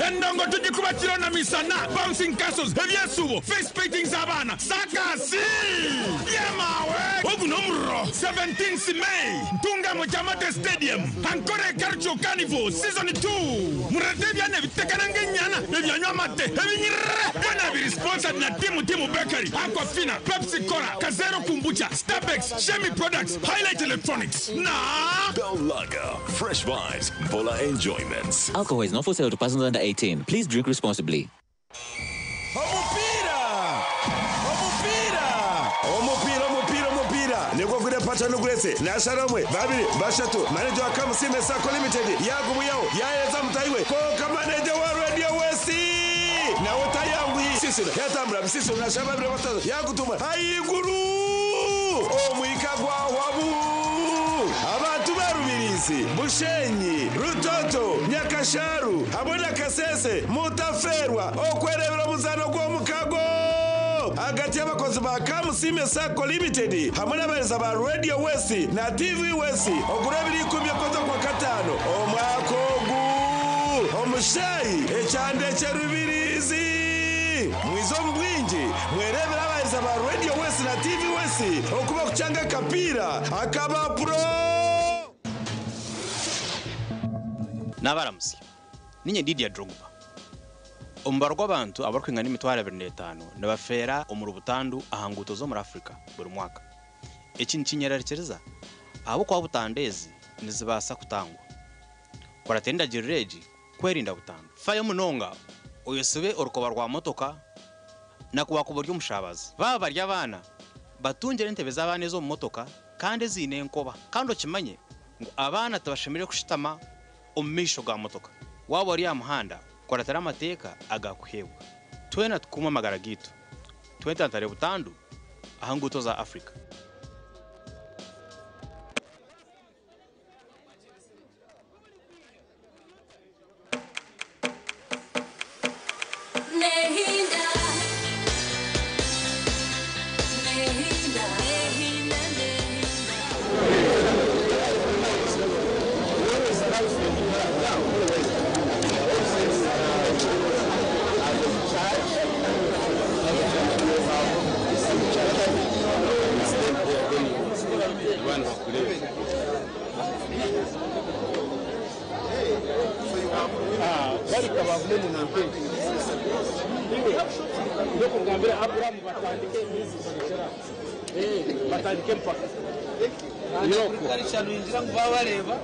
Endongo tugikuba kiro na misana, bouncing castles, ebyesubo, face paintings abaana, sakasi yemawe ogu n'omuriro. 17 May, Ntungamo Chamate Stadium, Ankole Culture Carnival Season 2. Murete ebyana ebitekana ng'enyana, ebyanywa amate, ebinyirire byona biri sponsored na Timu Timu Bakery, Aquafina, Pepsi Cola, Kazero Kombucha, Starbucks, Shemi Products, Highlight Electronics na Bell Lager, fresh vibes, Vola enjoyments. Alcohol is not for sale to persons under 18. Please drink responsibly. Omupira! Omupira! Omupira, omupira, omupira! Nigwo gwire patano guretse nasharamwe babiri bashatu manager wa Kamusime Sacco Limited yagubuyaho yaheza mutayiwe konka manager wa Radio West nawe tayanguye sisira yatambura bisisiro nasha babiri batatu yagutuma ayiguru omwika gwahwabu abantu barubirizi Bushenyi, Rutoto, Nyakasharu hamwe na Kasese mutaferwa okwerebera omuzano gw'omukago hagati y'abakozi ba Kamusime Sacco Limited hamwe n'abahereza ba Radio West na TV West ogura ebiri ikumi okwezi kwa katano omwaka ogu omushayi ekyanda ekyerubirizi mwize omu bwingi mwerebera abahereza ba Radio West na TV West okuba kucyanga akapiira akaba pro. Nabaramutsya. Niinye Didier Drogba. Omubaro gw'abantu abarikwingana 25,000 nibafeera omuri butandu aha nguuto z'omuri Africa buri mwaka. Eki nikinyerarikiriza ahabw'okuba butandu ezi nizibaasa kutangwa. Kuratira endagiriro egi kwerinda butandu. Fayo munonga oyesibe orukoba rwa motoka na ku waakuba ori omushaabazi. Baaba bari abaana, batungire entebe z'abaana ez'omu motoka kandi eziine enkoba. Kandi okimanye ngu abaana tibashemereire kushutama omu maisho ga motoka. Waaba ori aha muhanda, kuratira amateeka agaakuheebwa. Twena tukuume amagara gaitu. Twetantare butandu aha nguuto za Africa. Nehinda, nehinda, nehinda, nehinda. Barika bavumene nampeki ndokugambira Aburahamu batandike emizikira batandike mpaka Yoko. Ningira ngu babareba.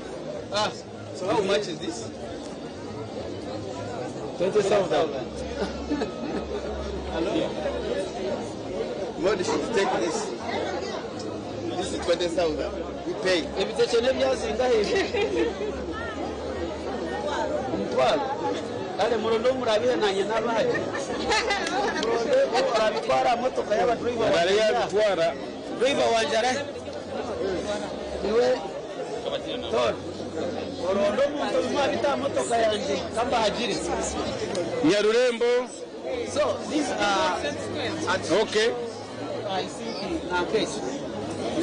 Ah, so how much is this? 20,000. Hello? What should take this? This is 20,000. We pay. Ebiteke n'ebyazinga hejuru. Omutwaro. Kale murondo murabihe nanye n'abaje. Murondo orabitwara motoka y'aba driver. Arare yabitwara. Driver wanje ara. Niwe Tor. Orondo omuntu mwabita motoka yanje kambahagire. Nyarurembo. So these are at Okay. I think in our case.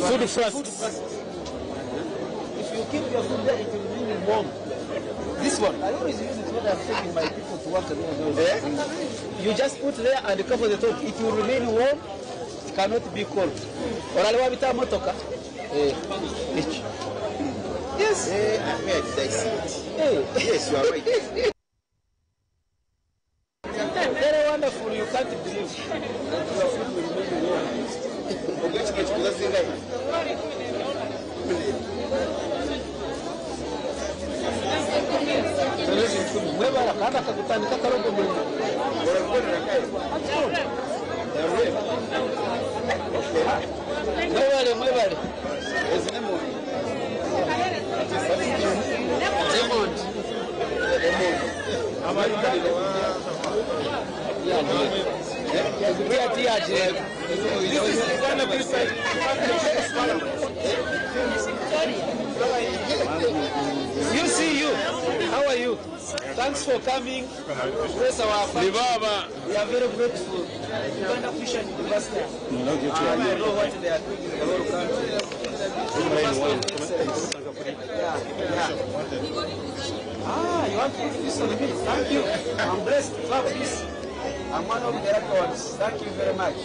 Food flasks. Food flasks. If you keep your food there, it will remain warm. This one, I always use it when I'm taking my people to work. Eh? You just put there and cover the top. It will remain warm. It cannot be cold. Oralewa bita motoka. Eh. Ich. Yes. Eh, Ahmed, I see it. Eh. Yes, you are right. Very wonderful. You can't believe that your food will remain warm. Mwebara kandi akagutandika akarogo murimo. Mwebale mwebale. Raymond. This is Uganda You see you. How are you? Thanks for coming. Bless our family. We are very grateful. Uganda Christian University. I know what they are doing in the whole country. University of Excellence. Yeah, yeah. Ah, you want to put this on me? Thank you. I'm blessed to have this. I'm one of the lucky ones. Thank you very much.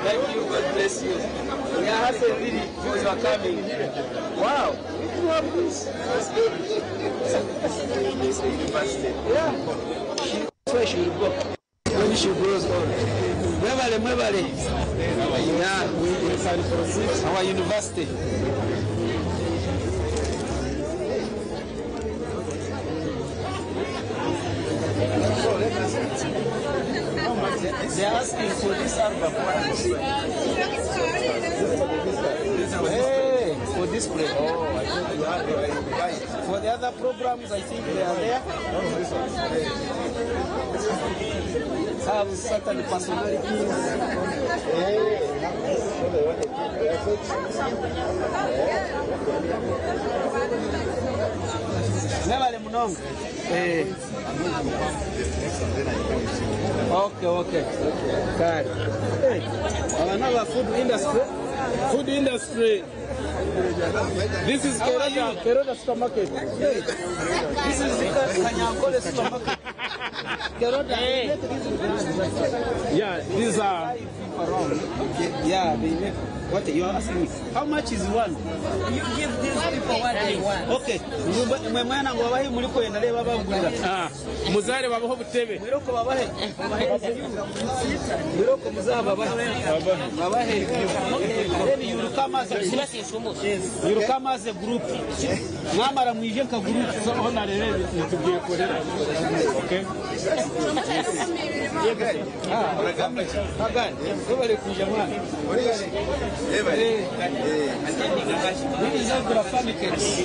Thank you. God bless you. We are happy really for your coming. Wow. You have this. Yeah. She, where she will go when she grows old. Mwebale, mwebale. Yeah, we can proceed. Our university. They are asking for this album. Hey, for display. Oh, I thought you had it. For the other programs, I think they are there. Have certain personalities. Mwebale munonga. Eh. Okay, okay. Kale. Hey, abana food industry. Food industry. This is How are you? Keroda, Keroda supermarket. Hey, this is the Kanyankole supermarket. Keroda. Yeah, these are Yeah, they make. What you are asking me? How much is one? You give these people what they want. Okay. Mwe mwana ngo babahe muri kwenda reba babugurira. Ah, muzare babaho butebe. Mwiroko babahe. Mwiroko muzababahe. Babahe. Then you come as a group. You come as a group. Mwamara mwije nka group. So hona rero nitubwiye korera. Okay. Agani. Webale kuja mwana. Nizagura pancakes.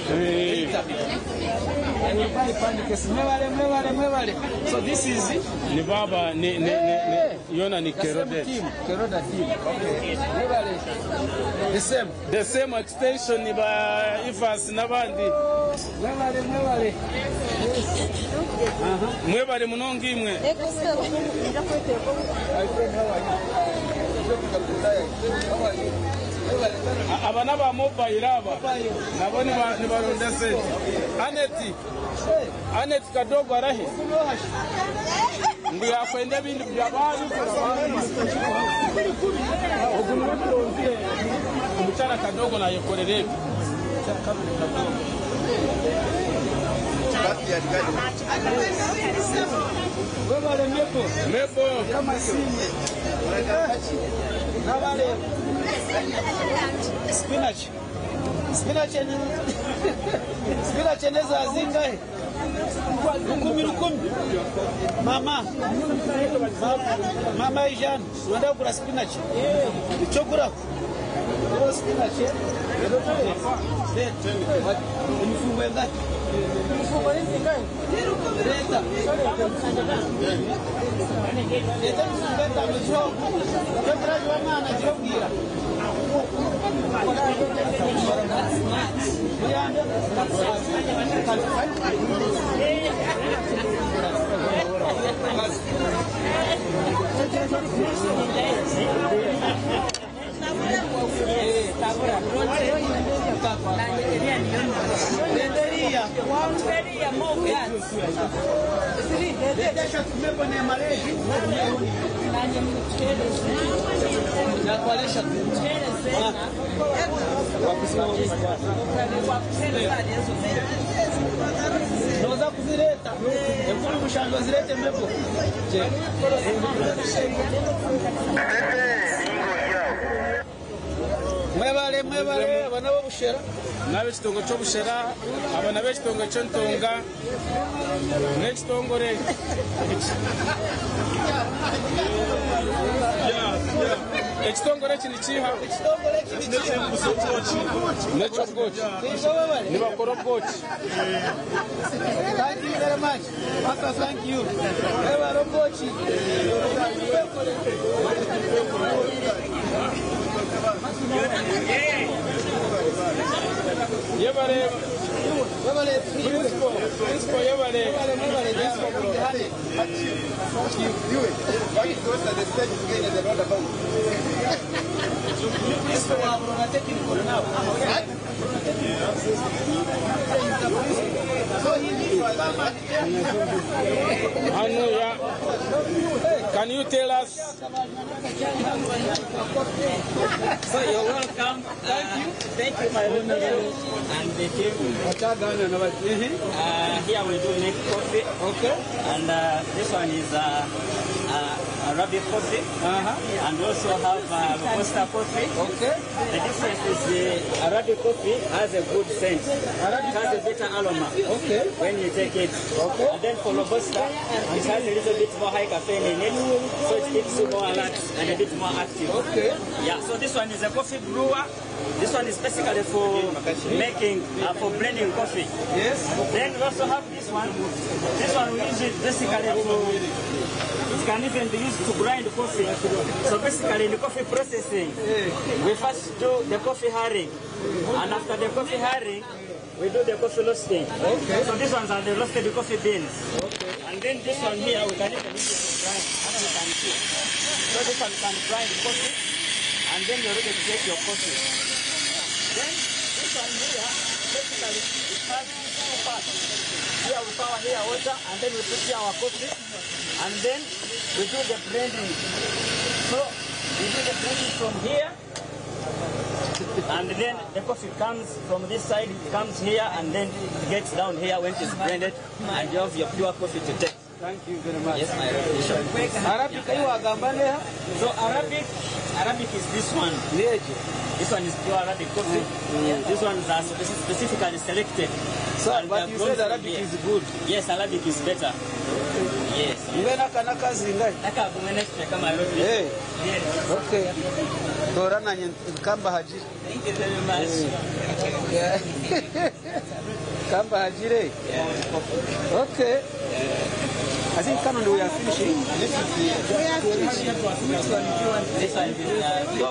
I will buy pancakes. Mwebale, mwebale, mwebale. So this is Ni baba ni ni ni, ni yona ni the same Kerode. team. Keroda team. Okay. Mwebale. The same. The same extension ba Ifas n'abandi. Mwebale, mwebale. Mwebale munonga imwe. My friend, how are you? Aba n'aba mobile aba nabo nibaronda sente. Aneti Aneti Kadogo arahe ngu yakwenda ebindi byababigura ogu niwe turonzire omukyara Kadogo nayekorera ebi. Mwebale mebo. Mebo. Nabale. Spinach. Spinach ni spinach neza zingahe? Rukumi rukumi. Mama. Mama Jean, unataka kula spinach? Chokura. Kula spinach. Imifungo ngapi? Imifungo ngapi? Leta. Leta imifungo etano Chokura mwana chobwira. Noza kuzireta enkumi mushango zirete mebo. Mwebale mwebale abana b'obushera n'ab'ekitongo ky'obushera aba n'ab'ekitongo ky'entonga n'ekitongore ekitongore eki nikiiha n'eky'obwoki nibakora obwoki. Thank you very much. Pastor, thank you. Mwebale obwoki. Yebale Principal, Principal yebale. Hanu ya Can you tell us? So you're welcome. Thank you. Thank you, my honorable and the team. Here we do make coffee. Okay. And this one is Arabic coffee. Uh-huh. And we also have Robusta coffee. Okay. The difference is the Arabic coffee has a good scent. It has a better aroma. Okay. When you take it. Okay. And then for Robusta, it has a little bit more high caffeine in it, so it keeps you more alert and a bit more active. Okay. Yeah, so this one is a coffee brewer. This one is basically for making, for blending coffee. Yes. Then we also have this one. This one we use it basically to, it can even be used to grind coffee. So basically in the coffee processing, we first do the coffee haring. And after the coffee haring, we do the coffee roasting. Okay. So these ones are the roasted coffee beans. Okay. And then this one here, we can even use it to grind, as you can see. So this one can grind coffee, and then you're ready to take your coffee. Then this one here, Basically, it has two parts. Here we power here water, and then we put here our coffee, and then we do the blending. So we do the blending from here, and then the coffee comes from this side, it comes here, and then it gets down here when it is blended, and you have your pure coffee to take. Thank you very much. Yes, my Bishop. Arabic ayiwagamba neha? So Arabic is this one. This one is pure Arabic coffee. This ones are specifically selected. So, And but they are you grown said from Arabic here. is good. Yes, Arabic is better. Yes. Ngwena kana kazinga? Kama Hey. Yes. Okay. Tora nanye kamba hajire. Thank you very much. Yeah. Kamba hajire. Okay. I think Canon we are finishing. This is the We are finishing. Which one do you want? This one is So,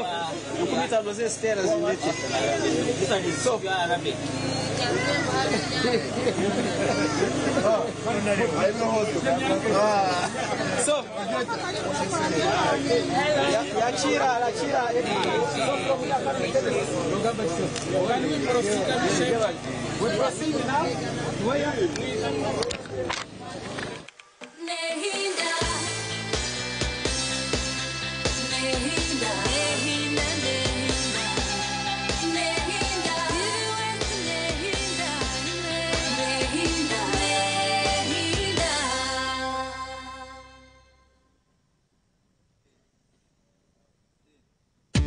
Nkumita noze stairs in it. This one is so pure Arabic. So, yakira yakira. We proceed now. Where? Nehinda, nehinda, nehinda, nehinda, nehinda, nehinda, nehinda.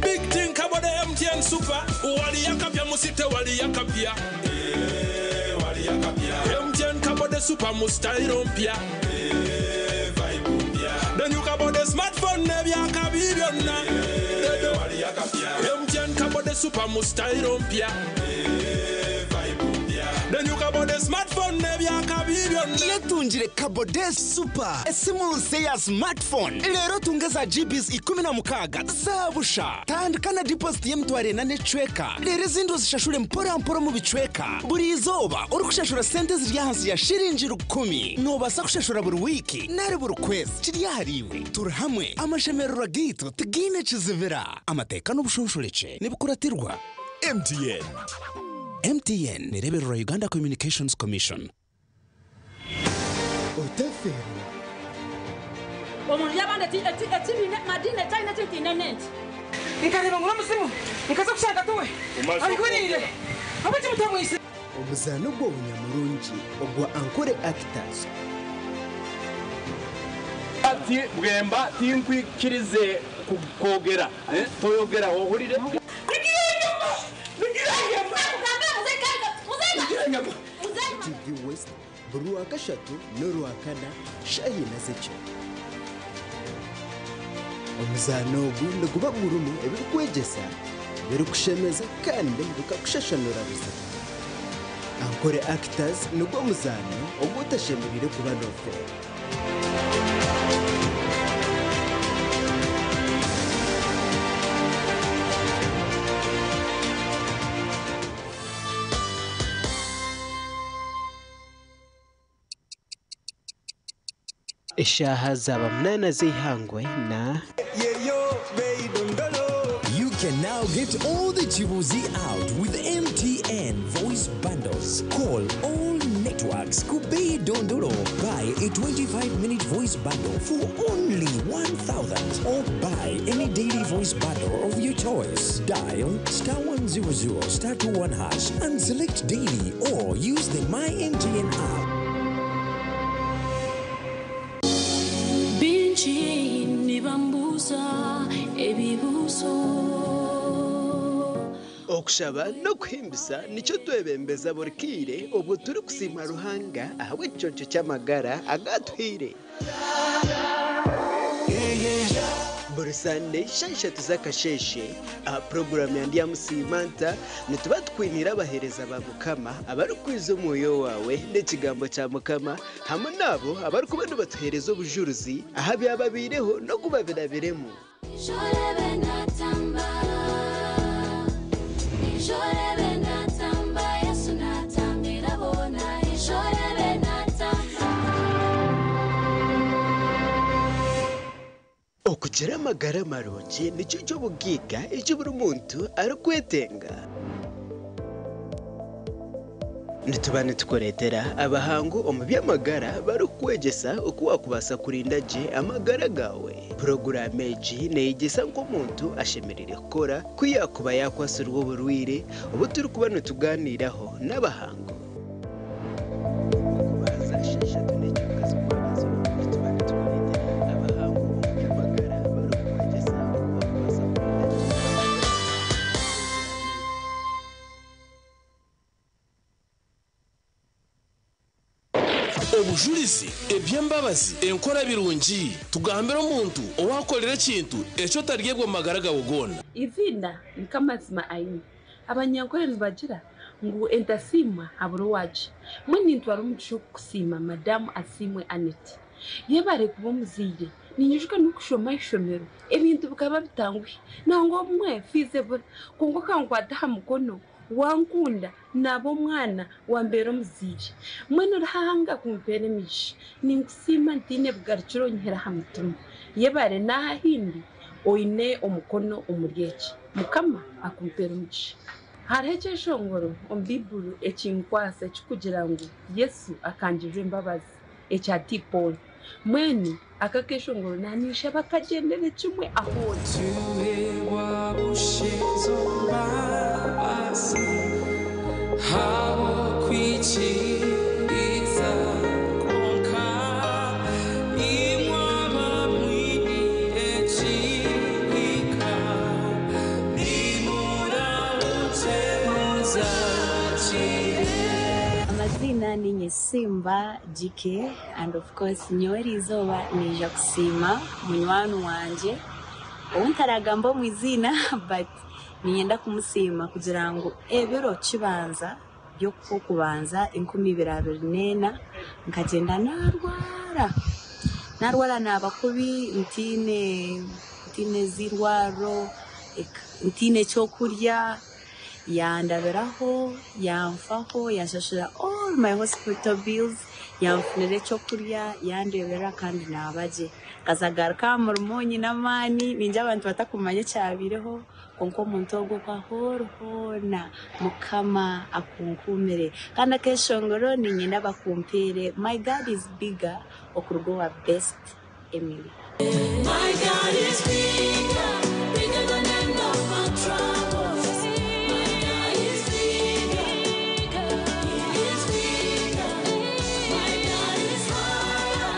Big thing about the MTN Super. Waliyakapya musite waliyakapya. MTN kabode super mustairo mpya. Then you kabode smartphone nebyakabi byonna. MTN kabode super mustairo mpya. Then you kabode smartphone nebyakabi byonna. Yetungire Kabode Super esimu nse ya smartphone leero tungeza gbs 16 zabusha tandika na deposit y'emitwaro ena n'ecweka leero ezindi ozishashure mpora mpora mu bicweka buri izooba orikushashura sente ziri ahansi ya shiringi 10 noobaasa kushashura buri wiiki nari buri kwezi kiri ahariiwe turi hamwe amashemererwa gaitu tigaine kizibira amateeka n'obushonshorekye nibikuratirwa. MTN. MTN nerebererwa Uganda Communications Commission. Otaferwa. Omuntu yabanda ekibiina madiini ekyalina ekintinene nti nkareba ngura omuzimu nkaza kushanga tuwe arikuriire abakimutamwise. Omuzaano gw'obunyamurungi ogwa Ankole Actors. Ati bwemba tinkwikirize kwogera toyogera wohurire. TV West buri wa kashatu n'orwa kana shahina z'ekiro. Omuzaano ogu niguba gurimu ebirikwegyesa, birikushemeza kandi bikakushashanura buzima. Ankole Actors nigwo muzaano ogu otashemereire kuba noofeera. Eshaaha zaba 8 z'eihangwe na You can now get all the Chibuzi out with MTN voice bundles. Call all networks. Kubei Dondolo. Buy a 25-minute voice bundle for only 1,000 or buy any daily voice bundle of your choice. Dial star 100 star 21 hash and select daily or use the My MTN app. Bingi nibambuza ebibuzo. Okushaba n'okuhimbisa nikyo twebembeza buri kiire obwo turi kusiima Ruhanga ahabw'ekiconco ky'amagara agatuhaire. Buri Sande shaaha 3 z'akasheeshe aha puroguramu ya Ndyamusiima Nta nituba tukwinira abaheereza ba Mukama abarikwiza omwoyo waawe n'ekigambo kya Mukama hamwe n'abo abarikuba nibatuheereza obujuruzi aha byababaireho n'okubabirabiremu. Ishorebe natamba, ishorebe natamba, Yesu natambira bona, ishorebe natamba. Okugira amagara marungi nikyo ky'obugiiga eki buri muntu arikwetenga. Nituba nitukureetera abahangu omu by'amagara barikukwegyesa oku waakubaasa kurinda gye amagara gaawe. Puroguraamu egi neeyegyesa nk'omuntu ashemereire kukora ku yaakuba yaakwatsirwe oburwaire obu turikuba nitugaaniiraho n'abahangu. Obujurizi, eby'embabazi, enkora birungi. Tugambire omuntu owakukorera ekintu eki otaryebwa omu magara gawe goona. Eiziina Nikamazima Aine. Abanyankore nibagira ngu entasiimwa habura owagye. Mbwenu nintwara omugisha ogu kusiima Madamu Asiimwe Annet. Yebare kuba omuzaire. Ninyijuka ndikushoma aha ishomero ebintu bikaba bitanguhi nangwa obumwe fiizi ebura kwonka okankwata aha mukono wankunda Naaba omwana, wambeera omuzaire. Mbwenu Ruhanga kumpeera emigisha. Ninkusiima ntaine bugarukiro onyihire aha mutima. Yebare n'aha ahindi oine omukono omuri eki. Mukama akumpeere omugisha. Hariho ekyeshongoro omu Baiburi ekinkwasa ekirikugira ngu Yesu akangirira embabazi ekya T. Paul. Mbwenu aka akeshongoro naninshaba kagyendere kimwe ahu ori. Amaziina ninye Simba GK and of course nyowe eriizooba naija kusiima munywani wangye ou ntaragamba omu iziina but niinyenda kumusiima kugira ngu ebiro kibanza by'Okwokubanza 2024 nkagyenda naarwara, naarwara naaba kubi ntaine ntaine z'eirwariro, ntaine ky'okurya. Yandabiraho, yanfaho, yanshashurira all my hospital bills, yanfunira ekyokurya, yandeeberera kandi naaba gye. Nkazagaruka aha murimo nyine amaani, ningira abantu batakumanya ekyabaireho, kwonka omuntu ogwo ku ahu ori hoona Mukama akunkuumire. Kandi akeshongoro niinyenda bakumpeere My God is bigger okuruga owa Best Emily. My God is bigger, bigger than any of my troubles. My God is bigger, He is bigger. My God is higher,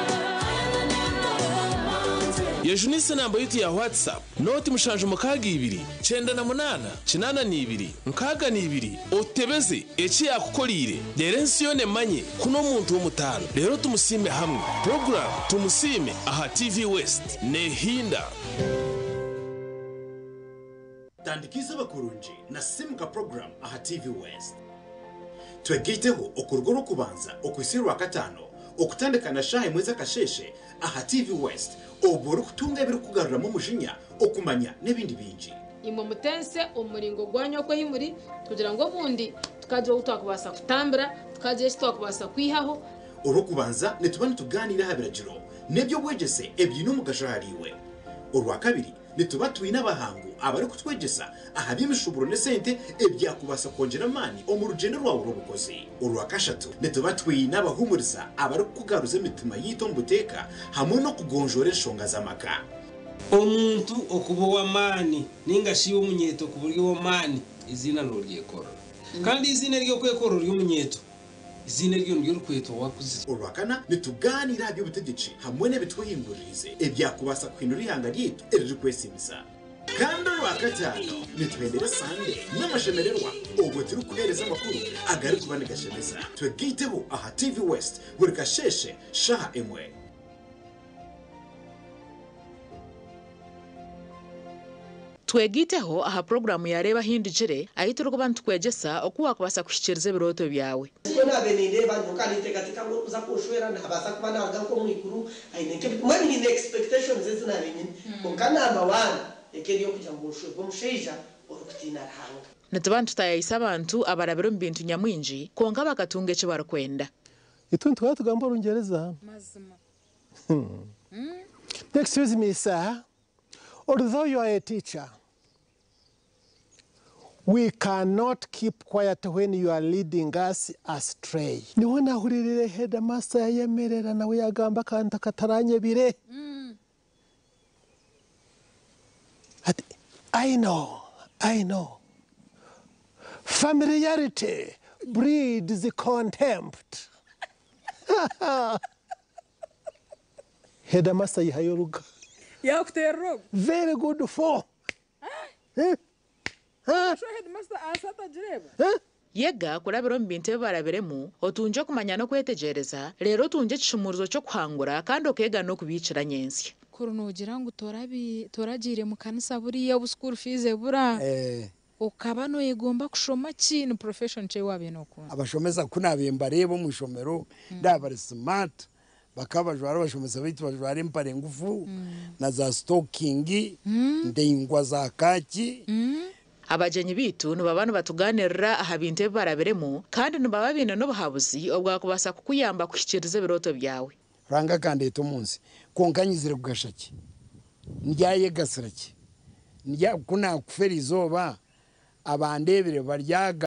higher than any of my mountains. Yejunise enamba yitu ya WhatsApp noti 762 98 82 62 otebeze eki yakukoriire reero ensi yoona emanye ku n'omuntu w'omutaano reero tumusiime hamwe. Puroguraamu Tumusiime aha TV West neehinda. Tandika eizooba kurungi na Simuka Program aha TV West. Twegaiteho okuruga Orwokubanza okuhitsya Orwakataano okutandika na shaaha emwe z'akasheeshe aha TV West obwo orikutunga ebirikukugaruramu omujinya, okumanya n'ebindi bingi. Imwe mutense omu muringo gwanyu oku ahi muri, kugira ngu obundi tukagira ou twakubaasa kutambira, tukagira eki twakubaasa kwihaho. Orw'okubanza nituba nitugaaniira aha biragiro n'eby'obwegyese ebiine omugasho ahariiwe. Orwakabiri nituba twine abahangu abarikutwegyesa aha by'emishuuburo n'esente ebyakubaasa kwongyera amaani omu rugyendo rwawe rw'obukozi. Orwakashatu nituba twine abahuumuriza abarikukugaruza emitima yaitu omu buteeka hamwe n'okugonjoora enshonga z'amaka. Omuntu okuba ow'amaani nainga shi iwe omunyeeto kuba ori ow'amaani, eiziina nooryekorera. Kandi eiziina ery'okwekorera ori omunyeeto, eiziina eryo niryo orikwetwa waakuzire. Orwakana, nitugaaniira aha by'obutegyeki hamwe n'ebitwehinguririize ebyakubaasa kuhindura eihanga ryaitu eririkwesiimisa. Kandi Orwakataano, nituhendera esande n'amashemererwa obwo turikuheereza amakuru agarikuba nigashemeza. Twegaiteho aha TV West buri kasheeshe shaaha emwe. Twegaiteho aha puroguraamu ya Reeba Ahindugire, ahu turikuba nitukwegyesa oku waakubaasa kuhikiiriza ebirooto byawe. Nikwo naabaire nindeeba nyowe nkaba ninteekateeka ngu orikuza kunshwera naabaasa kuba naaruga nk'omu iguru aine nk'ebi mbwenu nyine expectations ezi naabaire nyine kwonka number one eka eri ey'okugira ngu nshwerwe omushaija orikutiina Ruhanga. Nituba nitutaayaayisa abantu abarabire omu bintu nyamwingi kwonka bakatunga eki barikwenda. Itwe nituhora tugamba Orungyereza. Mazima. Excuse me, sir. Although you are a teacher, We cannot keep quiet when you are leading us astray. Niho nahuririre headmaster yayemerera nawe yagamba akantu akataranyebire. Ati, I know, I know. Familiarity breeds contempt. Headmaster yihayo oruga. Yakuterera ogu. Very good for. Eh? So headmaster ansi atagireeba. Yega kurabira omu bintu ebi barabiremu, otungye okumanya n'okwetegyereza, reero otungye ekishumuurizo ky'okuhangura kandi okeega n'okubiikira nyentsya. Kuri noogira ngu toragiire mu kanisa buriya obu school fees ebura, okaba nooyegomba kushoma ki? Ni profession ki ei waabaire nookunda? Abashomesa ku naabaire mbareeba omu ishomero ndaaba bari smart, bakaba bajwara abashomesa baitu bajwara empare ngufu na za sitokingi ndaingwa za kaaki. Abagyenyi baitu nibaba nibatugaaniirira aha bintu ebi barabiremu kandi nibaba baine n'obuhabuzi obwakubaasa kukuyamba kuhikiiriza ebirooto byawe. Ruhanga akandeeta omu nsi, kwonka nyizire kugasha ki? Ndyayegasira ki? Ku naakufa eriizooba, abandeebire baryaga.